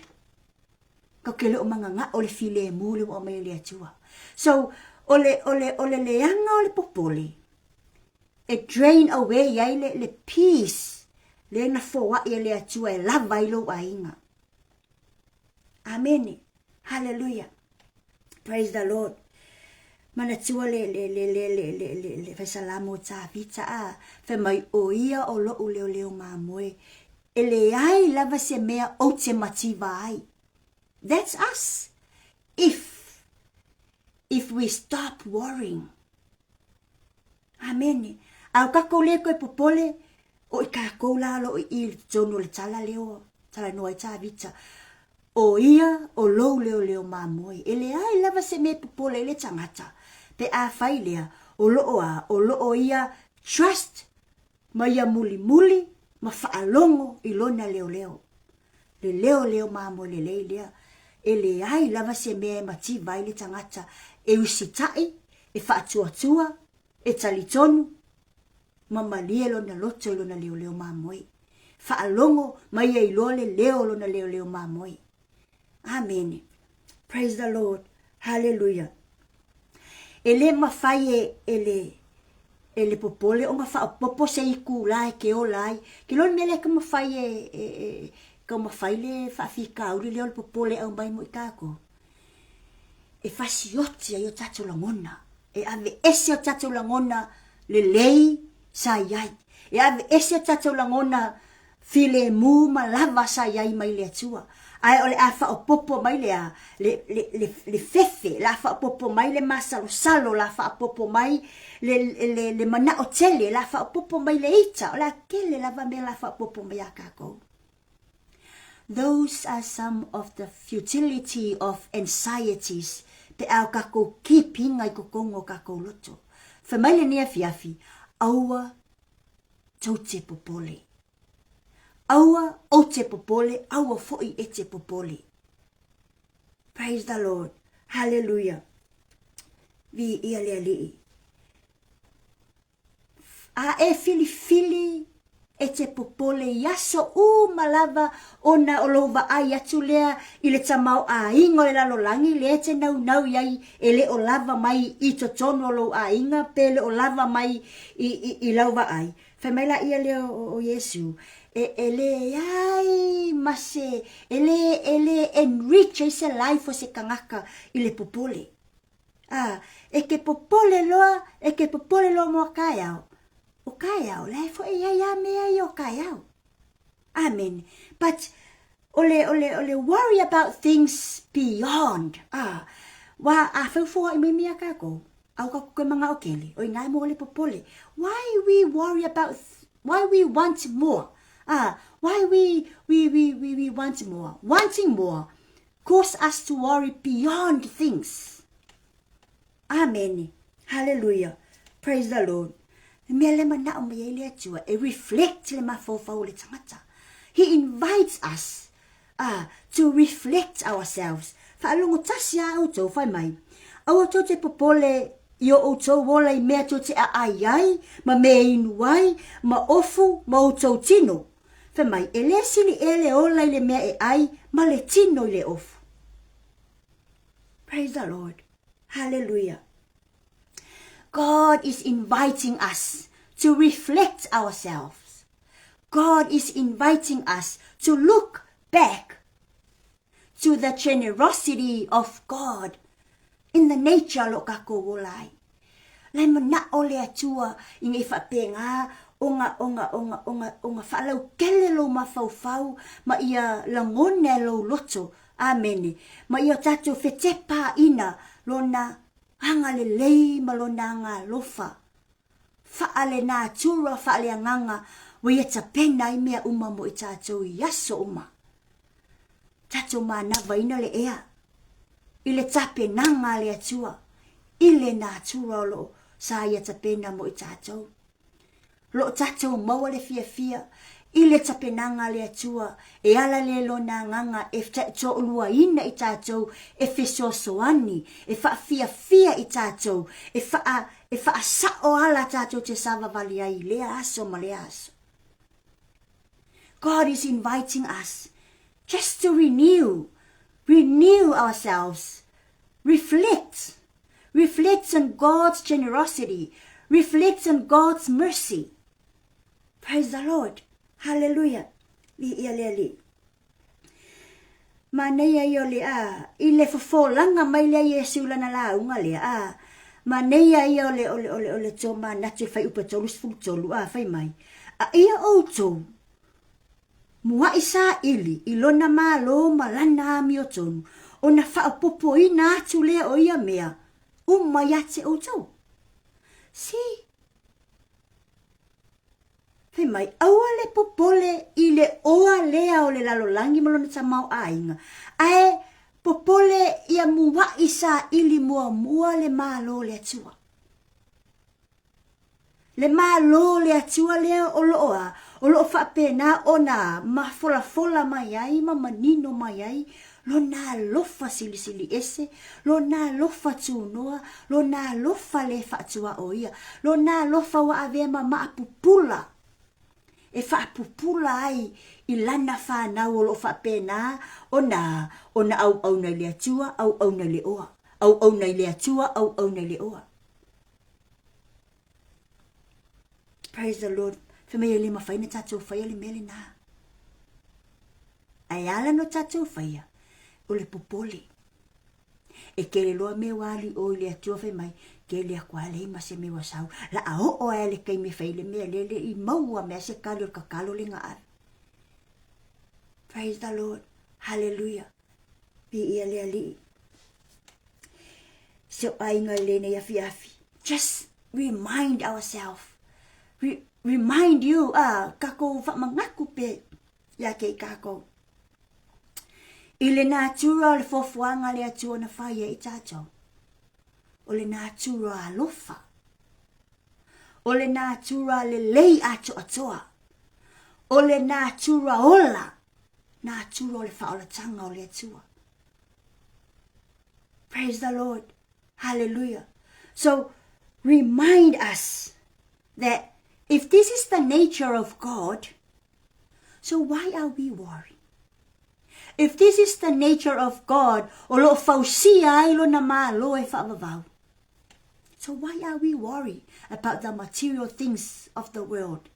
kau ke le o manganga'o le filemu le ua aumai e le Atua. So, o le, o le, o le leaga o le popole, e drain away ai le, le peace lea na foai e le Atua e lava ai lou aiga. Amene. Hallelujah. Praise the Lord. Manatua le le le le le le le le faisalamo o Tavita a fai mai o ia o loʻu leoleo mamoe e leai lava se mea ou te mativa ai. That's us. If if we stop worrying. Amene. A o kakou le koe popole, o i kakou la lo i i totonu o le tala leo, talanoa ai Tavita. O ia o lou leoleo mamoe. E leai lava se mea e popole ai le tagata, pe afai lea, o loo a, o loo ia trust ma ia mulimuli ma faalogo i lona leoleo. Le leoleo mamoe lelei lea. E leai lava se mea e mativa ai le tagata e usitai, e faatuatua, e talitonu, ma malie lona loto i lona leoleo mamoe. Faalogo ma ia iloa le leo o lona leoleo mamoe. Amene. Praise the Lord. Hallelujah. E le mafai e, e le, e le popole ona faaopoopo se itulā e ke ola ai. Ke loa le mea lea e taumafai e, e, e taumafai le faafitauli lea o le popole e aumai mo i tatou. E fasioti ai o tatou lagona. E aveese o tatou lagona lelei sa i ai. E aveese o tatou lagona filemu ma lava sa i ai mai le Atua. Ae o le a faaopoopo mai le a, le, le, le, le fefe, la faaopoopo mai le masalosalo, la faaopoopo mai le, le, le manao tele, la faaopoopo mai le ita, o le a tele lava mea la faaopoopo mai iā kākou. Those are some of the futility of anxieties pe a o kākou kipiga i totonu o kākou loto. Fai mai lenei afiafi, aua tou te popole. Aua ou te popole, aua foi e te popole. Praise the Lord. Hallelujah. Viia le Alii. A e filifili e te popole i aso uma lava ona o lou vaai atu lea i le tamaoaiga o le lalolagi lea e te naunau i ai e le o lava mai i totonu o lou aiga pe le o lava mai i, i, i lau vaai. Fai mai laia lea o, o Iesu, e, e leai ma se, e le, e le enrich ai se life o se tagata i le popole. A, e ke popole loa, e ke popole loa mo kaeao. O kaeao, la e foʻi i ai a mea ia o kaeao. Amen. But, o le, o le, o le worry about things beyond. Ah, wa a whaufoa i mai mea kākou. Au ka koe manga o kele, o inā mo le popole. Why we worry about, why we want more? Ah, why we, we, we, we, we want more? Wanting more cause us to worry beyond things. Amene. Hallelujah. Praise the Lord. Le mea le manao mai ai le Atua e reflect le mafaufau o le tagata. He invites us uh, to reflect ourselves. Faalogo tasi a outou fai mai. Aua tou te popole i o outou ola i mea tou te aai ai, ma mea inu ai, ma ofu, ma outou tino. Fai mai, e le sili ea le ola i le mea e ai ma le tino i le ofu. Praise the Lord. Hallelujah. God is inviting us to reflect ourselves. God is inviting us to look back to the generosity of God in the nature o lo kākou ola ai. Lai manaʻo le Atua i nei faapena ona, ona, ona, ona, ona faalautele lou mafaufau ma ia lagona e lou loto, amene, ma ia tatou fetepaʻina lona agalelei ma lona agaalofa faale-natura, faale-agaga, ua ia tapena ai mea uma mo i tatou i aso uma. Tatou manavaina le ea i le tapenaga a le Atua i le natura o loo sa ia tapena mo i tatou. Loo tatou maua le fiafia i le tapenaga a le Atua e ala le lona agaga e tooluaina i tatou, e fesoasoani, e faafiafia i tatou, e faa e faasao ala tatou te savavali ai i lea aso ma lea aso. God is inviting us just to renew, renew ourselves, reflect, reflect on God's generosity, reflect on God's mercy. Praise the Lord. Hallelujah. Li ia le alii. Manaia ia o le a, i le fofolaga mai lea Iesu i lana lauga lea, a, manaia ia o le, o le, o le, o le tomanatu e fai upu e 33, a, fai mai, A ia outou, muaʻi saili i lona Malo ma lana amiotonu, ona faaopoopoina atu lea o ia mea uma ia te outou. See? Fai mai, aua le popole i le oa lea o le lalolagi ma lona tamaoaiga, ae popole ia muaʻi saili muamua le Malo o le Atua. Le Malo o le Atua lea o loo a, o loo faapena ona mafolafola mai ai ma manino mai ai lona alofa silisili ese, lona alofa tunoa, lona alofa le faatuaoia, lona alofa ua avea ma maapupula e faapupula ai i lana fanau o loo faapena ona ona auauna i le Atua, auauna i le oa, auauna i le Atua, auauna i le oa. Praise the Lord. Fai mai e le mafai ona tatou faia le mea lena. Ae ala no tatou faia, o le popole. E kele loa mea ua alu i o i le Atua fai mai, kele aku a lei ma se mea ua sau. La a oo ae le taimi e fai le mea lele i maua mea se kali o le kakalo le nga ave. Praise the Lord. Hallelujah. Viia le Alii. Se o aiga i lenei afiafi. Just remind ourselves. Re remind you, ah, kakou whamangaku pe ia ke i kakou. I le natura o le fuafuaga a le Atua na fai ai i tatou. O le natura alofa. O le natura lelei atoatoa. O le natura ola. Natura o le faaolataga o le Atua. Praise the Lord. Hallelujah. So, remind us that if this is the nature of God, so why are we worried? If this is the nature of God, o loo fausia ai lona Malo e faavavau. So why are we worried about the material things of the world?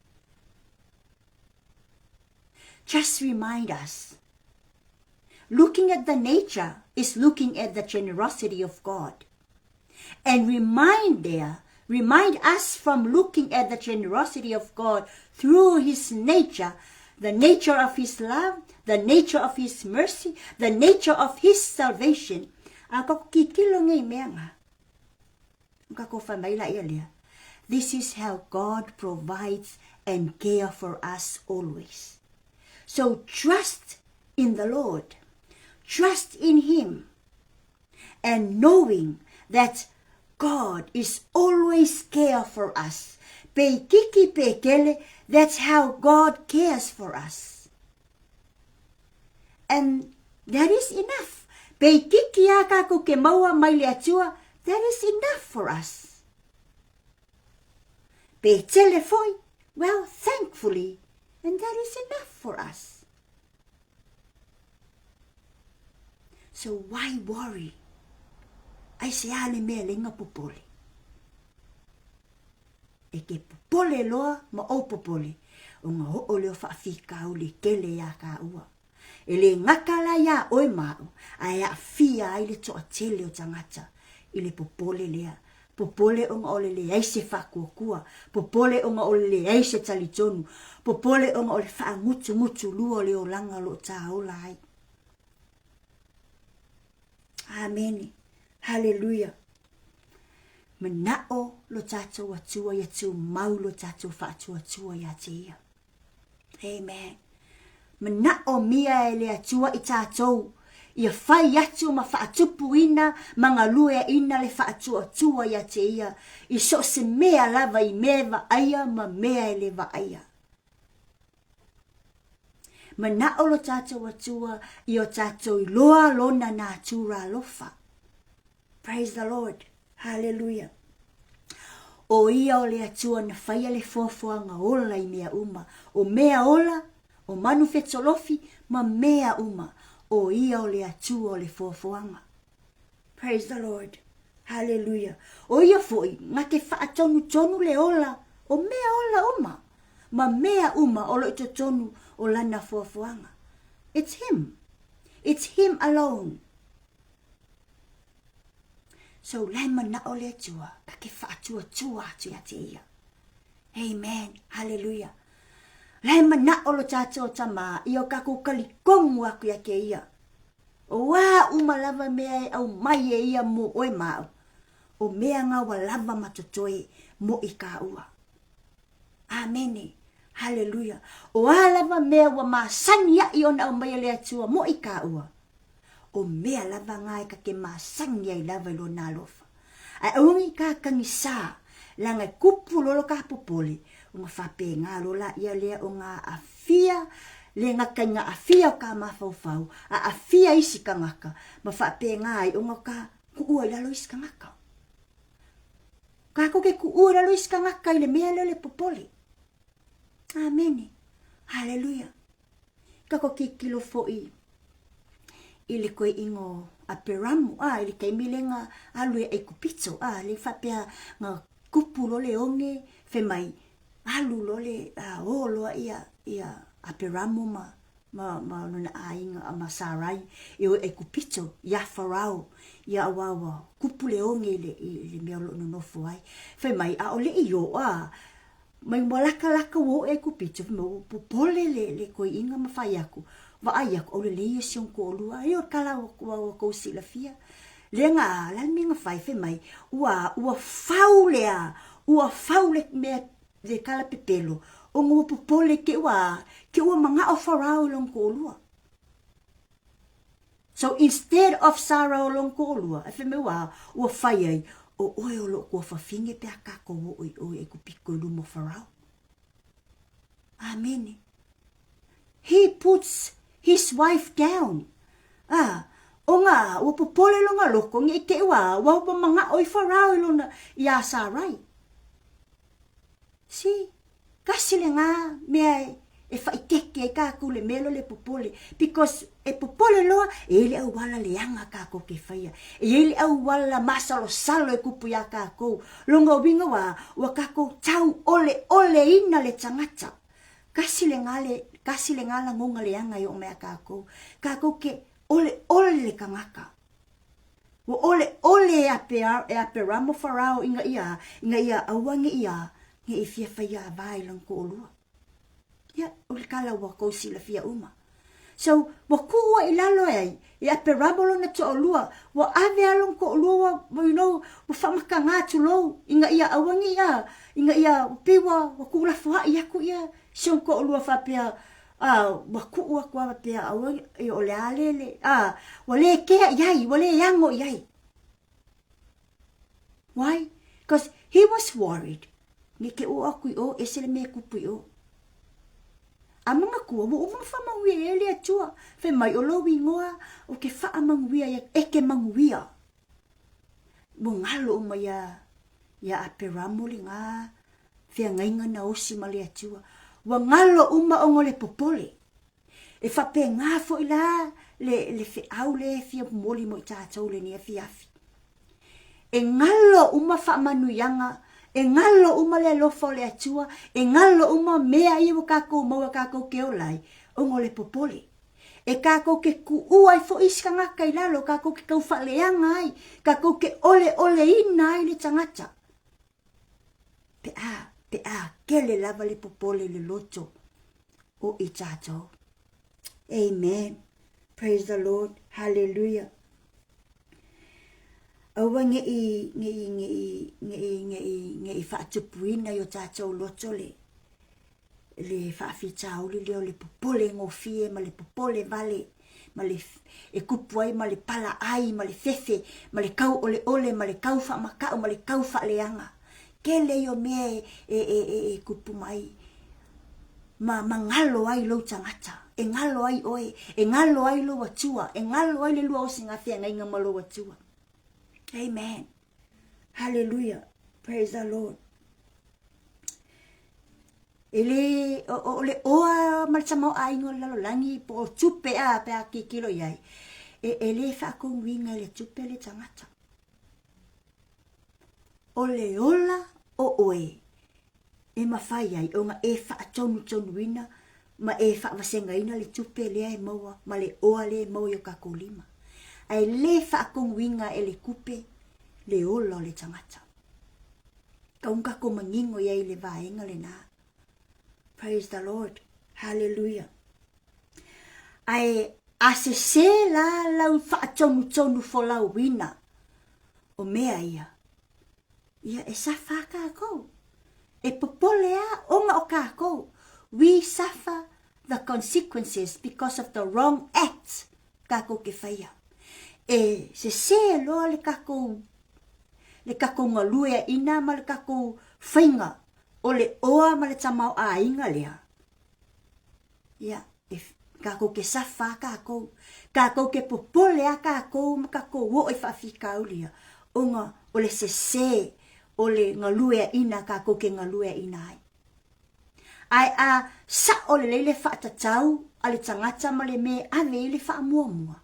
Just remind us. Looking at the nature is looking at the generosity of God. And remind there, remind us from looking at the generosity of God through His nature, the nature of His love, the nature of His mercy, the nature of His salvation. A ka kikilo ngei mea nga. Ka ko whai mai la ia lea. This is how God provides and care for us always. So trust in the Lord. Trust in Him. And knowing that God is always care for us. Pe kiki pe kele, that's how God cares for us. And that is enough. Pe kiki a kākou ke maua mai le Atua, that is enough for us. Pe tele foi, well, thankfully, and that is enough for us. So why worry? Ai se a le mea lenga popole. E ke popole loa ma ou popole. Ona oo lea o faafitauli e tele iā kāua. E le gata la iā ʻoe ma aʻu, ae aafia ai le toatele o tagata i le popole lea. Popole ona o le leai se faatuatua, popole ona o le leai se talitonu, popole ona o le faagutugutulua o le olaga o lo o tāola ai. Amene. Haleluia. Manaʻo lo tātou Atua ia tumau lo tātou faatuatua iā te ia. Amen. Manaʻomia e le Atua i tātou ia fai atu ma faatupuina ma galueaʻina le faatuatua iā te ia i so o se mea lava i mea e vaaia ma mea e le vaaia. Manaʻo lo tātou Atua i o tātou iloa lona natura alofa. Praise the Lord. Hallelujah. ʻO ia o le Atua na faia le foafoaga ola i mea uma, o mea ola, o manu fetolofi, ma mea uma. ʻO ia o le Atua o le foafoaga. Praise the Lord. Hallelujah. ʻO ia foʻi, na ke faʻatonutonu le ola o mea ola uma, ma mea uma o lo i totonu o lana foafoaga. It's him. It's him alone. So, la e manaʻo le Atua, ka ke faatuatua atu iā te ia. Amen. Hallelujah. La e manaʻo lo tātou tamā, ia o kākou kalikonu aku iā te ia. O a uma lava mea e ʻau mai e ia mō ʻoe ma aʻu, o mea nga ua lava ma totoe mo i kāua. ʻĀmene. Haleluia. O a lava mea ua masani aʻi ona ʻau mai e le Atua mo i kāua, o mea lava nga e ka ke masani ai lava i lona alofa. Ae aua nei ka kagisā, leaga e kupu loa lo ka popole, ona faapena loa laia lea o nga aafia le gata i nga aafia o ka mafaufau, a aafia isi tagata, ma faapena ai ona o ka kuʻua i lalo isi tagata. Kākou ke kuʻua i lalo isi tagata i le mea lea o le popole. Amene. Haleluia. Kākou tilotilo foʻi i le koeʻiga o Aperamu, a i le taimi lea na alu ai ʻAikupito, a lea i faapea na kupu loa le oge, fai mai, alu loa le, a o loa ia, ia Aperamu ma, ma, ma lona aiga ma Sarai e o i ʻAikupito, iā Farao, ia ua, ua kupu le oge i le, i le mea o lo o nonofo ai. Fai mai, ʻaʻole i o, a, Mai ua lakalaka ua oo i ʻAikupito, fai mai ua popole le, le koeʻiga ma fai aku, vaai aku, ʻaʻole lei ia si ona koʻolua, ai o kala ua, ua kou silafia. Lea nga, la le mea na fai, fai mai, ua, ua fau le a, ua fau le mea, le kala pepelo, ona ua popole ke ua, ke ua manaʻo Farao i lona koʻolua. So instead of Sarah o lona koʻolua, e fai mai ua, ua fai ai, ʻo ʻoe o loʻu kuafafine pe a kākou oʻo i ʻoe e kupiko i luma o Farao. ʻĀmene. He puts his wife down. A, ʻo ngā, ua popole lona loko, nge i te ua, ua ua manaʻo i Farao i lona, iā Sarai. See? Kasi le ngā mea e, e whaiteke ai kākou le mea loa le popole. Because e popole loa, e i ai le auala leaga kākou ke whaia. E i ai le auala masalosalo e kupu iā kākou. Lona uiga ua, ua kākou tau ʻoleʻole ina le tagata. Kasi le ngā le, kasi le ngā lagona leaga e oo mai a kākou. Kākou ke ʻoleʻole le kangaka. Ua ʻoleʻole e Ape, e Aperamo Farao ina ia, ina ia aua ne ia, ne i fia whai a wā i lona koʻolua. Ia, o le kala ua kou silafia uma. So, ua kuʻu ai i lalo e ai, e Aperamo lona toʻolua, ua ave a lona koʻolua, ua, ua, you know, ua whamakanga atu lou, ina ia aua ne ia, ina ia, ua pei ua, ua kuʻulafoaʻi aku ia, si ona koʻolua faapea, A ua kuʻu aku a pea aua e o le a lele, a ua lē kea i ai, ua lē ago i ai. Why? Because he was worried. Ne ke o aku i o, ese le mea kupu i o. A manatua, ua uma whamanuia e le Atua. Whai mai o lou ingoa, o ke whaamanuia ia, e ke manuia. Ua ngalo uma ia, ia Aperamo le ngā feagaiga na osi ma le Atua. Ua ngalo uma ona o le popole. E faapena foʻi la le, le feʻau le e fia momoli mo i tātou lenei afiafi. E ngalo uma faamanuiaga E galo uma le alofa o le Atua, e galo uma mea ia ua kākou maua kākou ke ola ai, ona o le popole. E kākou ke kuʻua ai foʻi isi tagata i lalo, kākou ke kaufaʻaleaga ai, kākou ke ʻoleʻoleina ai le tagata. Pe a, pe a kele lava le popole i le loto o i tātou. Amen. Praise the Lord. Hallelujah. Aua neʻi, neʻi, neʻi, neʻi, neʻi, neʻi faatupuina i o tatou loto le, le faafitauli lea o le popole gofie ma le popole vale, ma le, e kupu ai ma le palaai ma le fefe ma le kauʻoleʻole ma le kau faamakaʻu ma le kau faaleaga. Kele ia o mea e, e, e, e, e kupu mai ma, ma galo ai lou tagata, e galo ai ʻoe, e galo ai lou Atua, e galo ai le lua o sina feagaiga ma lou Atua. Amen. Hallelujah. Praise the Lord. E le, o, o, o le oa ma le tamaoaiga o le lalolagi po o tupe a pe a kikilo i ai, e, e le faakonuiga i le tupe le tagata. O le ola o oe e mafai ai ona e faatonutonuina ma e faavasegaina le tupe lea e maua ma le oa lea e maua i o kakou lima. Ae le faakonuiga e le kupe le ola o le tagata. Kau na kakou manino i ai i le vaega lena. Praise the Lord. Hallelujah. Ae a sesē la lau faatonutonu folauina o mea ia, ia e suffer a kākou. E popole a ona o kākou. We suffer the consequences because of the wrong acts kākou ke faia. E sesē loa le kākou le kākou galueaʻina ma le kākou faiga o le oa ma le tamaoaiga lea. Ia, e, kākou ke suffer a kākou. Kākou ke popole a kākou ma kākou o'o i faafitauli ia, ona o le sesē o le galueaʻina a kākou ke galueaʻina ai. Ae a saʻo lelei le faatatau a le tagata ma le mea e ave i le faamuamua,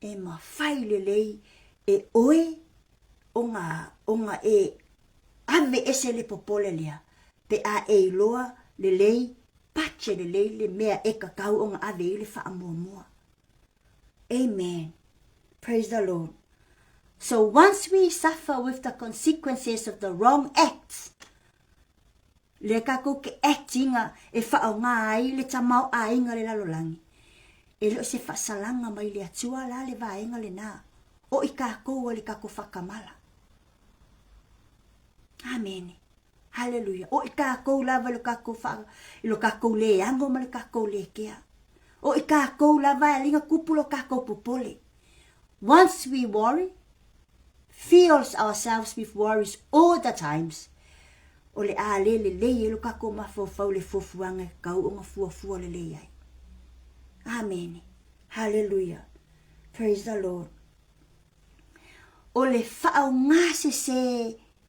e mafai lelei e oe ona, ona e ave ese le popole lea, pe a e iloa lelei, pache lelei le mea e tatau ona ave i le faamuamua. Amen. Praise the Lord. So once we suffer with the consequences of the wrong acts, lea kākou ke act iga e faaaoga ai le tamaoaiga o le lalolagi, e le o se faasalaga mai le Atua la le vaega lenā, o i kākou a le kākou faakamala. Amene. Haleluia. O i kākou lava i lo kākou wha, i lo kākou leago ma le kākou lekea. O i kākou lava e linga kupu lo kākou popole. Once we worry, fills ourselves with worries all the times, o le a le lelei e lo kākou mafaufau le fuafuaga e kau o nga fuafua lelei ai. Amene. Haleluia. Praise the Lord. O le whaonga sesē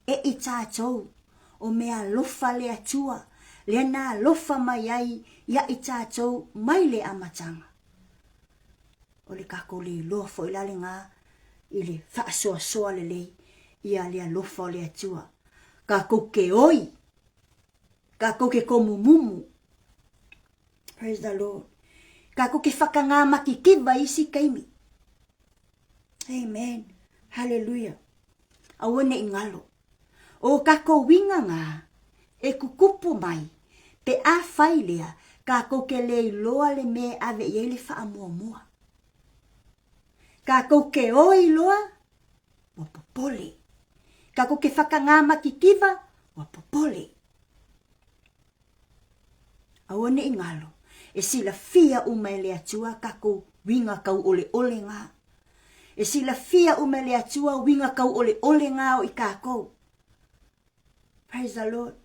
e i tātou, o mea alofa le Atua, lea na alofa mai ai ia i tātou mai le amataga. O le kākou le iloa foʻi la lenā i le faasoasoa lelei ia le alofa o le Atua. Kākou ke oi, kākou ke komumumu. Praise the Lord. Kākou ke whakangā makikiwa i isi kaimi. Amen. Hallelujah. Aua neʻi galo. ʻO kākou uiga ngā e kukupu mai, pe afai lea, kākou ke lē iloa le mea e ave i ai le faamuamua. Kākou ke oi loa, ua popole. Kākou ke whakangā makikiwa, ua popole. Aua neʻi galo, e silafia uma e le Atua kākou uiga kauʻoleʻole ngā. E silafia uma e le Atua uiga kauʻoleʻole ngā o i kākou. Praise the Lord.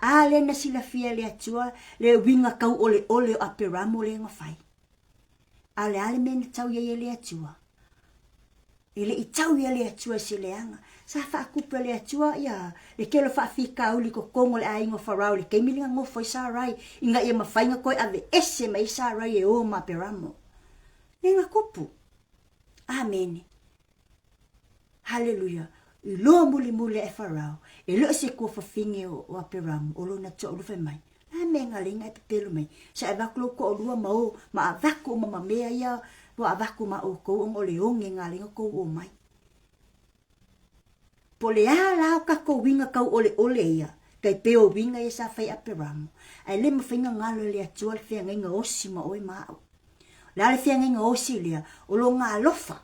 A le na silafia e le Atua le uiga kauʻoleʻole o Aperamo le na fai. A le a le mea na tau i ai e le Atua. E le i tau ia le Atua i se leaga. Sa faakupu e le Atua ia le kele o faafitauli i totonu o le aiga o Farao i le taimi lea na nofo ai Sarai, ina ia mafai ona toe aveese mai ai Sarai e o ma Aperamo. Le na kupu. Amene. Haleluia. Iloa mulimuli aʻe Farao, e le o se kuafafine o Aperamu o lona toʻalua fai mai, A mea galeiga e pepelo mai, sa e avatu lou toʻalua ma o, ma avatu uma ma mea ia ua avatu ma ʻoukou ona o le oge galeiga tou omai. Po o le a la o kakou uiga kau ʻoleʻole ia, tai pei o uiga ia sa fai Aperamu, ae le mafai na galo e le Atua le feagaiga osi ma ʻoe ma aʻu. O le a le feagaiga osi lea, o lona alofa.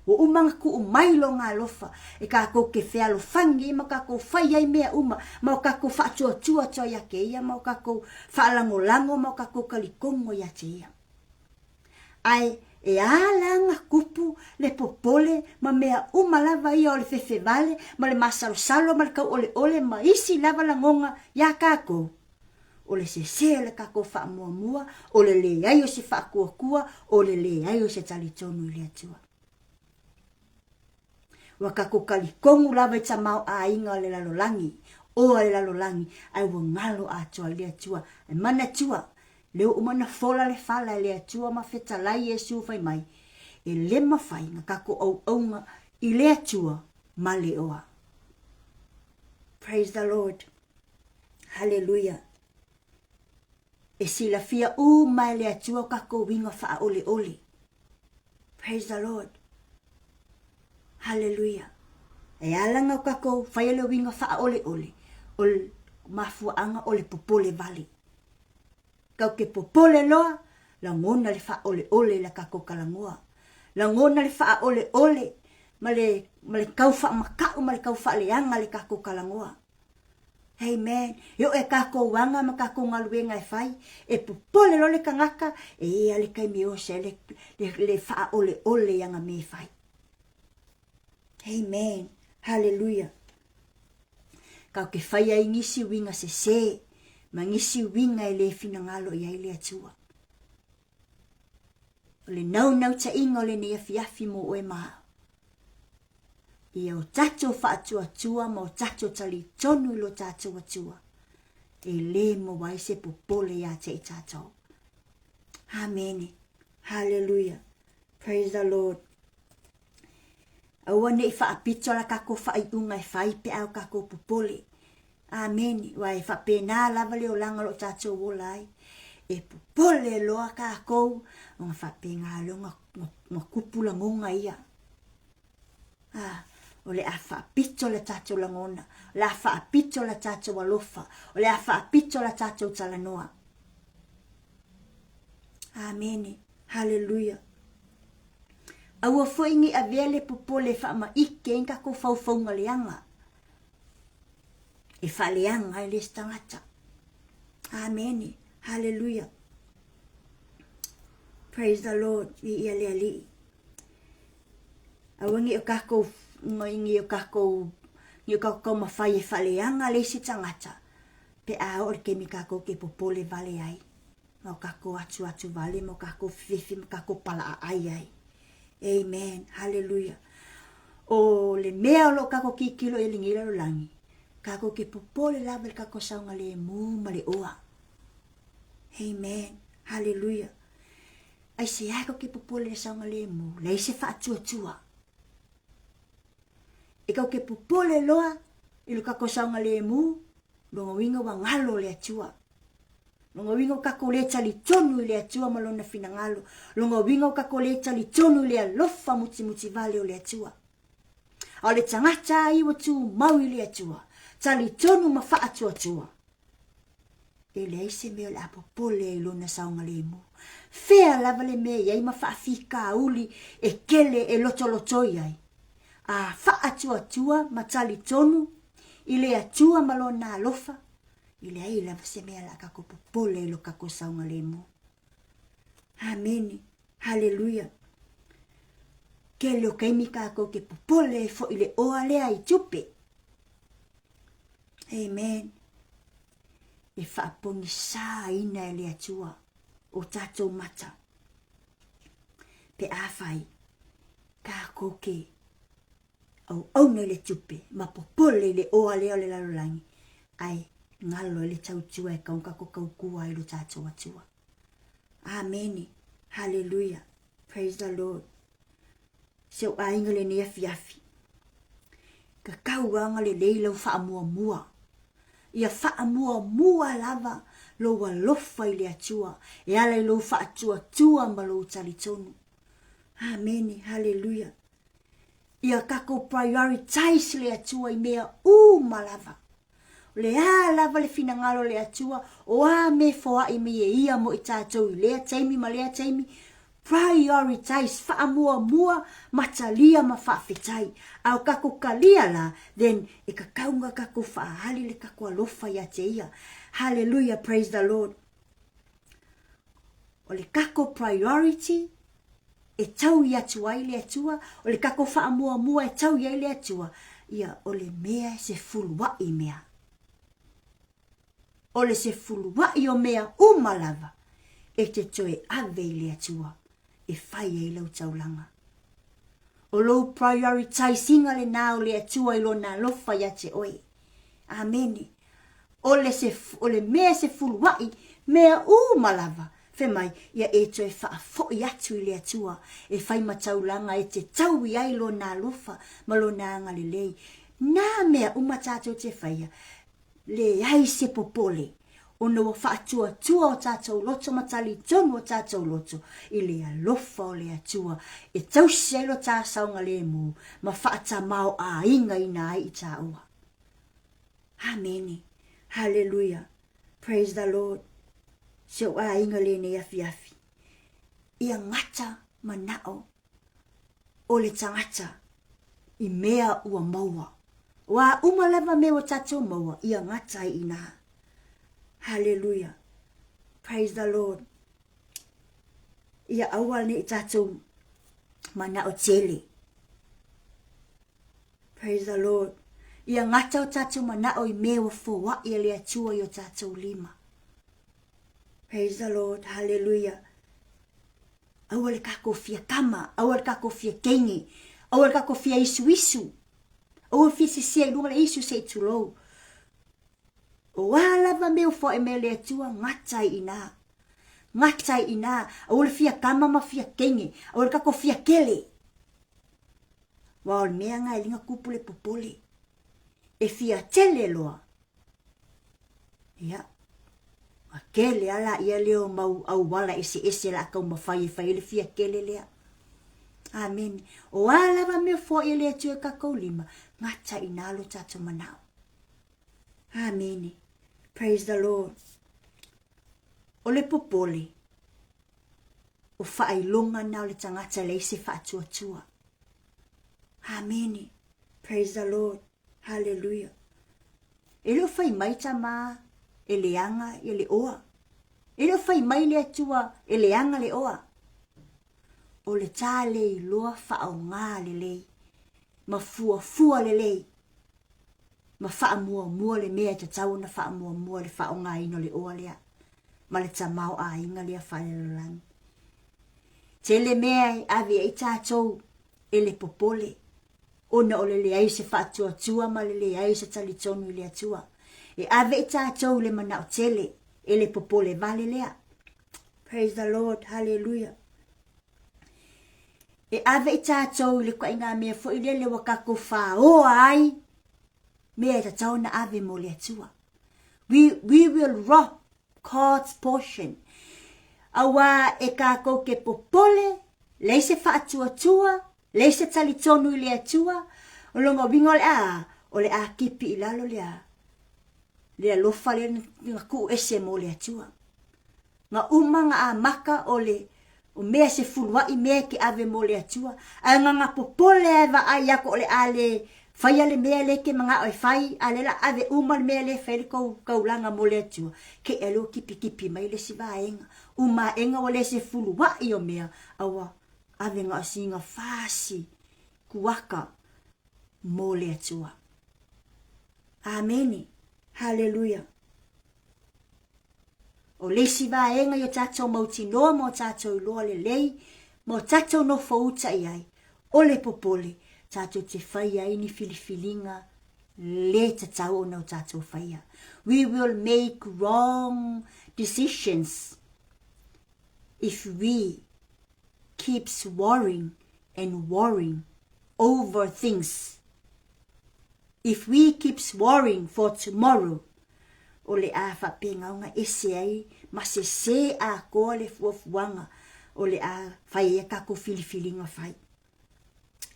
Ua uma ona tuu mai lona alofa e kākou ke fealofani ai ma kākou fai ai mea uma ma o kākou faatuatua atu ai iā te ia ma o kākou faalagolago ma o kākou kalikono iā te ia. Ae e ala ana kupu le popole ma mea uma lava ia o le fefevale ma le masalosalo ma le kauʻoleʻole ma isi lava lagona iā kākou. O le sesē o le kākou faamuamua, o le leai o se faatuatua, o le leai o se talitonu i le Atua. Ua kākou talitonu lava i tamaoaiga o le lalolagi, oa le lalolagi, ae ua galo atoa i le Atua. E manatua, lea ua uma ona fola le fala e le Atua ma fetalai Iesu fai mai, e le mafai na kākou auauna i le Atua ma le oa. Praise the Lord. Haleluia! E silafia uma e le Atua o kakou uiga faaʻoleʻole. Praise the Lord. Haleluia. E ala na o kakou whai le uiga faaʻoleʻole o mafuaʻaga o le popole wale. Kau ke popole loa, lagona le faaʻoleʻole i la kakou kalagoa. Lagona le faaʻoleʻole ma le, ma le kau faamakaʻu ma le kau faaleaga le kakou kalagoa. Amen. E oʻe kākou aga ma kākou galuega e fai, e popole loa le kanaka, e ia le kaimi e osi ai le, le, le faaʻoleʻole i ana mea e fai. Amen. Hallelujah. Kau ke fai ai nisi uiga sesē, ma nisi uiga e lē finagalo i ai le Atua. O le naunautaiga o lenei afiafi mo oe ma au. Ia o tatou faatuatua ma o tatou talitonu i lo tatou Atua, e lē maua ai se popole iā te i tatou. Amene. Haleluia. Praise the Lord. Aua neʻi faapito la kakou faaiuga e fai pe a o kakou popole. Amene. Ua e faapena lava le olaga o lo tatou ola ai. E popole loa kakou, ona faapena loa ona kupu lagoga ia. Ah, o le a faapito le tatou lagona, o le a faapito le tatou alofa, o le a faapito le tatou talanoa. Amene. Haleluia. Aua foi nei avea le popole e faamaʻike ai kakou faufauga leaga. E faaleaga ai le isi tagata. Amene. Haleluia. Praise the Lord. Viia le Alii. Aua nei o kakou nei o kakou nei o kakou taumafai e faaleaga le isi tagata pe a oo i le taimi kakou ke popole wale ai ma o kakou atuatu wale ma o kakou fefe ma kakou palaaai ai. Amen. Hallelujah. O le mea o loo kakou kikilo i lenei lalolagi, kakou ke popole lava i le kakou saogalemu ma le oa. Amen. Hallelujah. Aisea e kakou ke popole i le saogalemu, leai se faatuatua. E kakou ke popole loa i lo kakou saogalemu, lona uiga ua galo le Atua. Lona uiga ua kakou le talitonu i le Atua ma lona finagalo. Lona uiga ua kakou le talitonu i le alofa mutimuti vale o le Atua. A o le tagata a ia ua tumau i le Atua, talitonu ma faatuatua, e leai se mea o le a popole ai i lona saogalemu. Fea lava le mea e i ai ma faafitauli e kele e lotolotoi ai, a faatuatua ma talitonu i le Atua ma lona alofa, e leai lava se mea o le a kakou popole ai i lo kakou saogalemu. Amene. Haleluia. Kele o kaimi kakou ke popole ai foʻi le oa lea i tupe. Amen. E faapogisaina e le Atua o tatou mata. Pe afai kakou ke auauna i le tupe ma popole i le oa lea o le lalolagi, ae galo ai le tautua e kau kakou kaukua ai lo tatou Atua. Amene. Haleluia. Praise the Lord. Si ou aiga lenei afiafi. Tauagalelei lau faamuamua. Ia faamuamua lava lou alofa i le Atua e ala i lou faatuatua ma lou talitonu. Amene, haleluia. Ia tatou prioritize le Atua i mea uma lava. O le a lava le finagalo o le Atua, o a mea e foai mai e Ia mo i tatou i lea taimi ma lea taimi, prioritize, faamuamua ma talia ma faafetai. A o tatou talia la, then e tatau ona tatou faaali le tatou alofa ia te Ia. Hallelujah, praise the Lord. O le tatou priority e taui atu ai le Atua, o le tatou faamuamua e taui ai le Atua, ia o le mea e sefuluai mea. O le sefuluai o mea uma lava e te toe ave i le Atua e fai ai lau taulaga. O lou prioritize ina lena o le Atua i Lona alofa ia te oe. Amene. O le, se, o le mea e sefuluai mea uma lava, fai mai, ia e toe faafoi atu i le Atua e fai ma taulaga e te taui ai Lona alofa ma Lona agalelei. Nā mea uma tātou te whaia, leai se popole, ona ua faatuatua o tātou loto ma talitonu o tātou loto i le alofa o le Atua e tausi ai lo tā saogalēmū ma faatamaoāigaina ai i tāua. Amene. Haleluia. Praise the Lord. Si ou aiga lenei afiafi. Ia gata manao o le tagata i mea ua maua. O a uma lava mea ua tatou maua, ia gata ai inā. Haleluia. Praise the Lord. Ia aua nei tatou manao tele. Praise the Lord. Ia gata o tatou manao i mea ua foai e le Atua i o tatou lima. Praise the Lord. Hallelujah. Aua le kako fia kama, aua le kako fia kenge, aua le kako fia isuisu, aua fia sisia i luga le isu se i tulou. O a lava mea ua foai mai e le Atua, gata ai inā. Gata ai inā. Aua le fia kama ma fia kenge, aua le kako fia kele. Aua o le mea nga e liga kupu le popole. E fia tele loa. Ia. Ua kele a laia lea o mau auala eseese la taumafai e fai ai le fia kele lea. Amene. O a lava mea foai e le Atua i kakou lima, gata i ina lo tatou manao. Amene. Praise the Lord. O le popole, o faailoga na o le tagata e leai se faatuatua. Amene. Praise the Lord. Hallelujah. E le o fai mai tama e leaga ia le oa. E le o fai mai le Atua e leaga le oa. O le tā le iloa faaaoga lelei ma fuafua lelei ma faamuamua le mea e tatau ona faamuamua le faaaogaina o le oa lea ma le tamaoaiga lea faalelalolagi. Tele mea e ave ai tatou e le popole ona o le leai o se faatuatua ma le leai o se talitonu i le Atua. E ave i tatou i le manao tele e le popole vale lea. Praise the Lord, hallelujah. E ave i tatou i le ituaiga mea foi lele ua tatou fāoa ai mea e tatau ona ave mo le Atua. We will rob God's portion. Auā e kākou ke popole, leai se faatuatua, leai se talitonu i le Atua, o lona uiga o le a, o le a kipi i lalo le a, le alofa lea na tuu ese mo le Atua. Na uma na amata o le o mea se fuluai mea e te ave mo le Atua, ae na na popole a e vaai atu o le a le faia le mea lea e te manao e fai, a o lea la ave uma le mea lea e fai le tou taulaga mo le Atua, te i a lea ua kipikipī mai le isi vaega. Uma aega ua le se fuluai o mea, a ua ave na o sina fasi kuaka mo le Atua. Amene. Haleluia. O le isi vaega i o tatou mautinoa ma o tatou iloa lelei ma o tatou nofo uta i ai, o le popole, tatou te faia ai ni filifiliga le tatau ona o tatou faia. We will make wrong decisions if we keeps worrying and worrying over things. If we keeps worrying for tomorrow, o le a faapegaoga ese ai ma sesē atoa le fuafuaga o le a fai ai a tatou filifiliga fai.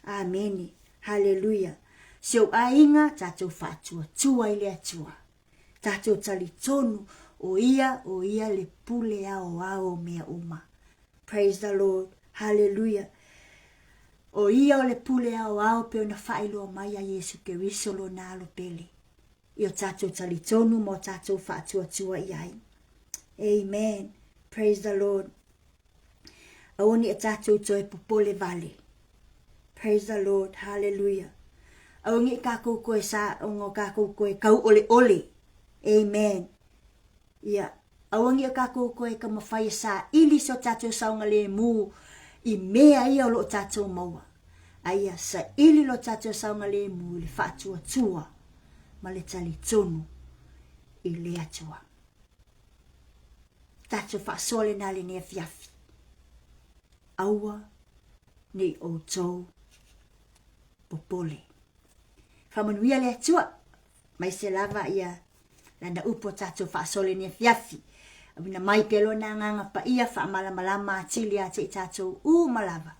Amene. Haleluia. Si ou aiga, tatou faatuatua i le Atua. Tatou talitonu, o Ia, o Ia le pule aoao o mea uma. Praise the Lord. Haleluia. O Ia o le pule aoao pei ona faailoa mai a Iesu Keriso Lona Alo pele. I o tatou talitonu ma o tatou faatuatua i ai. Amen. Praise the Lord. Aua ne i tatou toe popole vale. Praise the Lord. Hallelujah. Aua ne i kākou koe sa, ona kākou koe kau ole ole. Amen. Ia, aua ne i kākou koe ka mawhai e sa ili so tātou saogalēmū i mea ia o loo tātou maua. A ia sa ili lo tātou saogalēmū i le faatuatua ma le talitonu i le Atua. Tatou faasoa lena lenei afiafi. Aua ne i outou popole. Faamanuia le Atua, mai se lava ia lana upu o tatou faasoa lenei afiafi. Auina mai pea lona agaga paia faamalamalama atili ia te i tatou uma lava.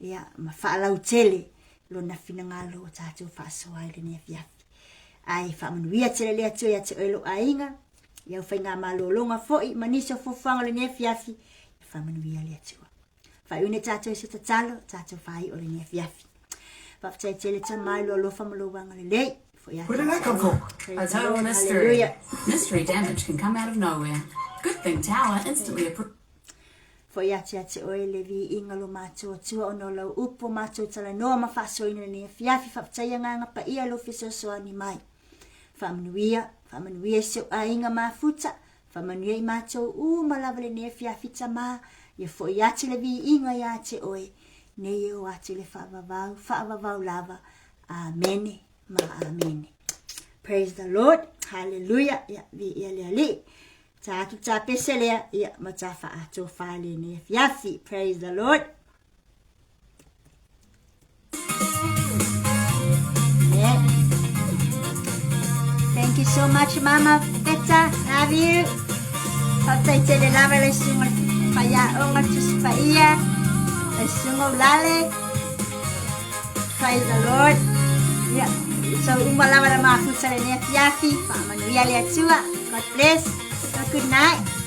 Ia, ma faalautele lona finagalo o tatou faasoa ai lenei afiafi. Ae faamanuia tele le Atua ia te oe lou aiga, i au faigamalologa foi ma nisi o fuafuaga o lenei afiafi, ia faamanuia le Atua. Faaiuina tatou i se tatalo, tatou faaiu o lenei afiafi. Faafetai tele Tama i lou alofa ma lou agalelei. Foi Where did that come from? A total mystery. Hallelujah. Mystery damage can come out of nowhere. Good thing Tower instantly approved. Foi atu ia te oe le viiga lo matou Atua ona o lau upu o matou talanoa ma faasoaina lenei afiafi. Faafetai agaga paia lou fesoasoani mai. Faamanuia, faamanuia i si ou aiga mafuta, faamanuia i matou uma lava lenei afiafi Tama, ia foi atu le viiga ia te oe, nei e oo atu i le faavavau, faavavau lava. Amene ma amene. Praise the Lord. Hallelujah. Ia, viia le Alii. Ta atu ta pese lea, ia, ma ta faatofa lenei afiafi. Praise the Lord. Yeah. Thank you so much, Mama Peta. Love you. Faafetai tele lava le susuga faiaoga Tusi Paia, le susuga Ulale. Praise the Lord. Yeah. So uma lava na mafuta lenei afiafi. Faamanuia le Atua. God bless. Have a good night.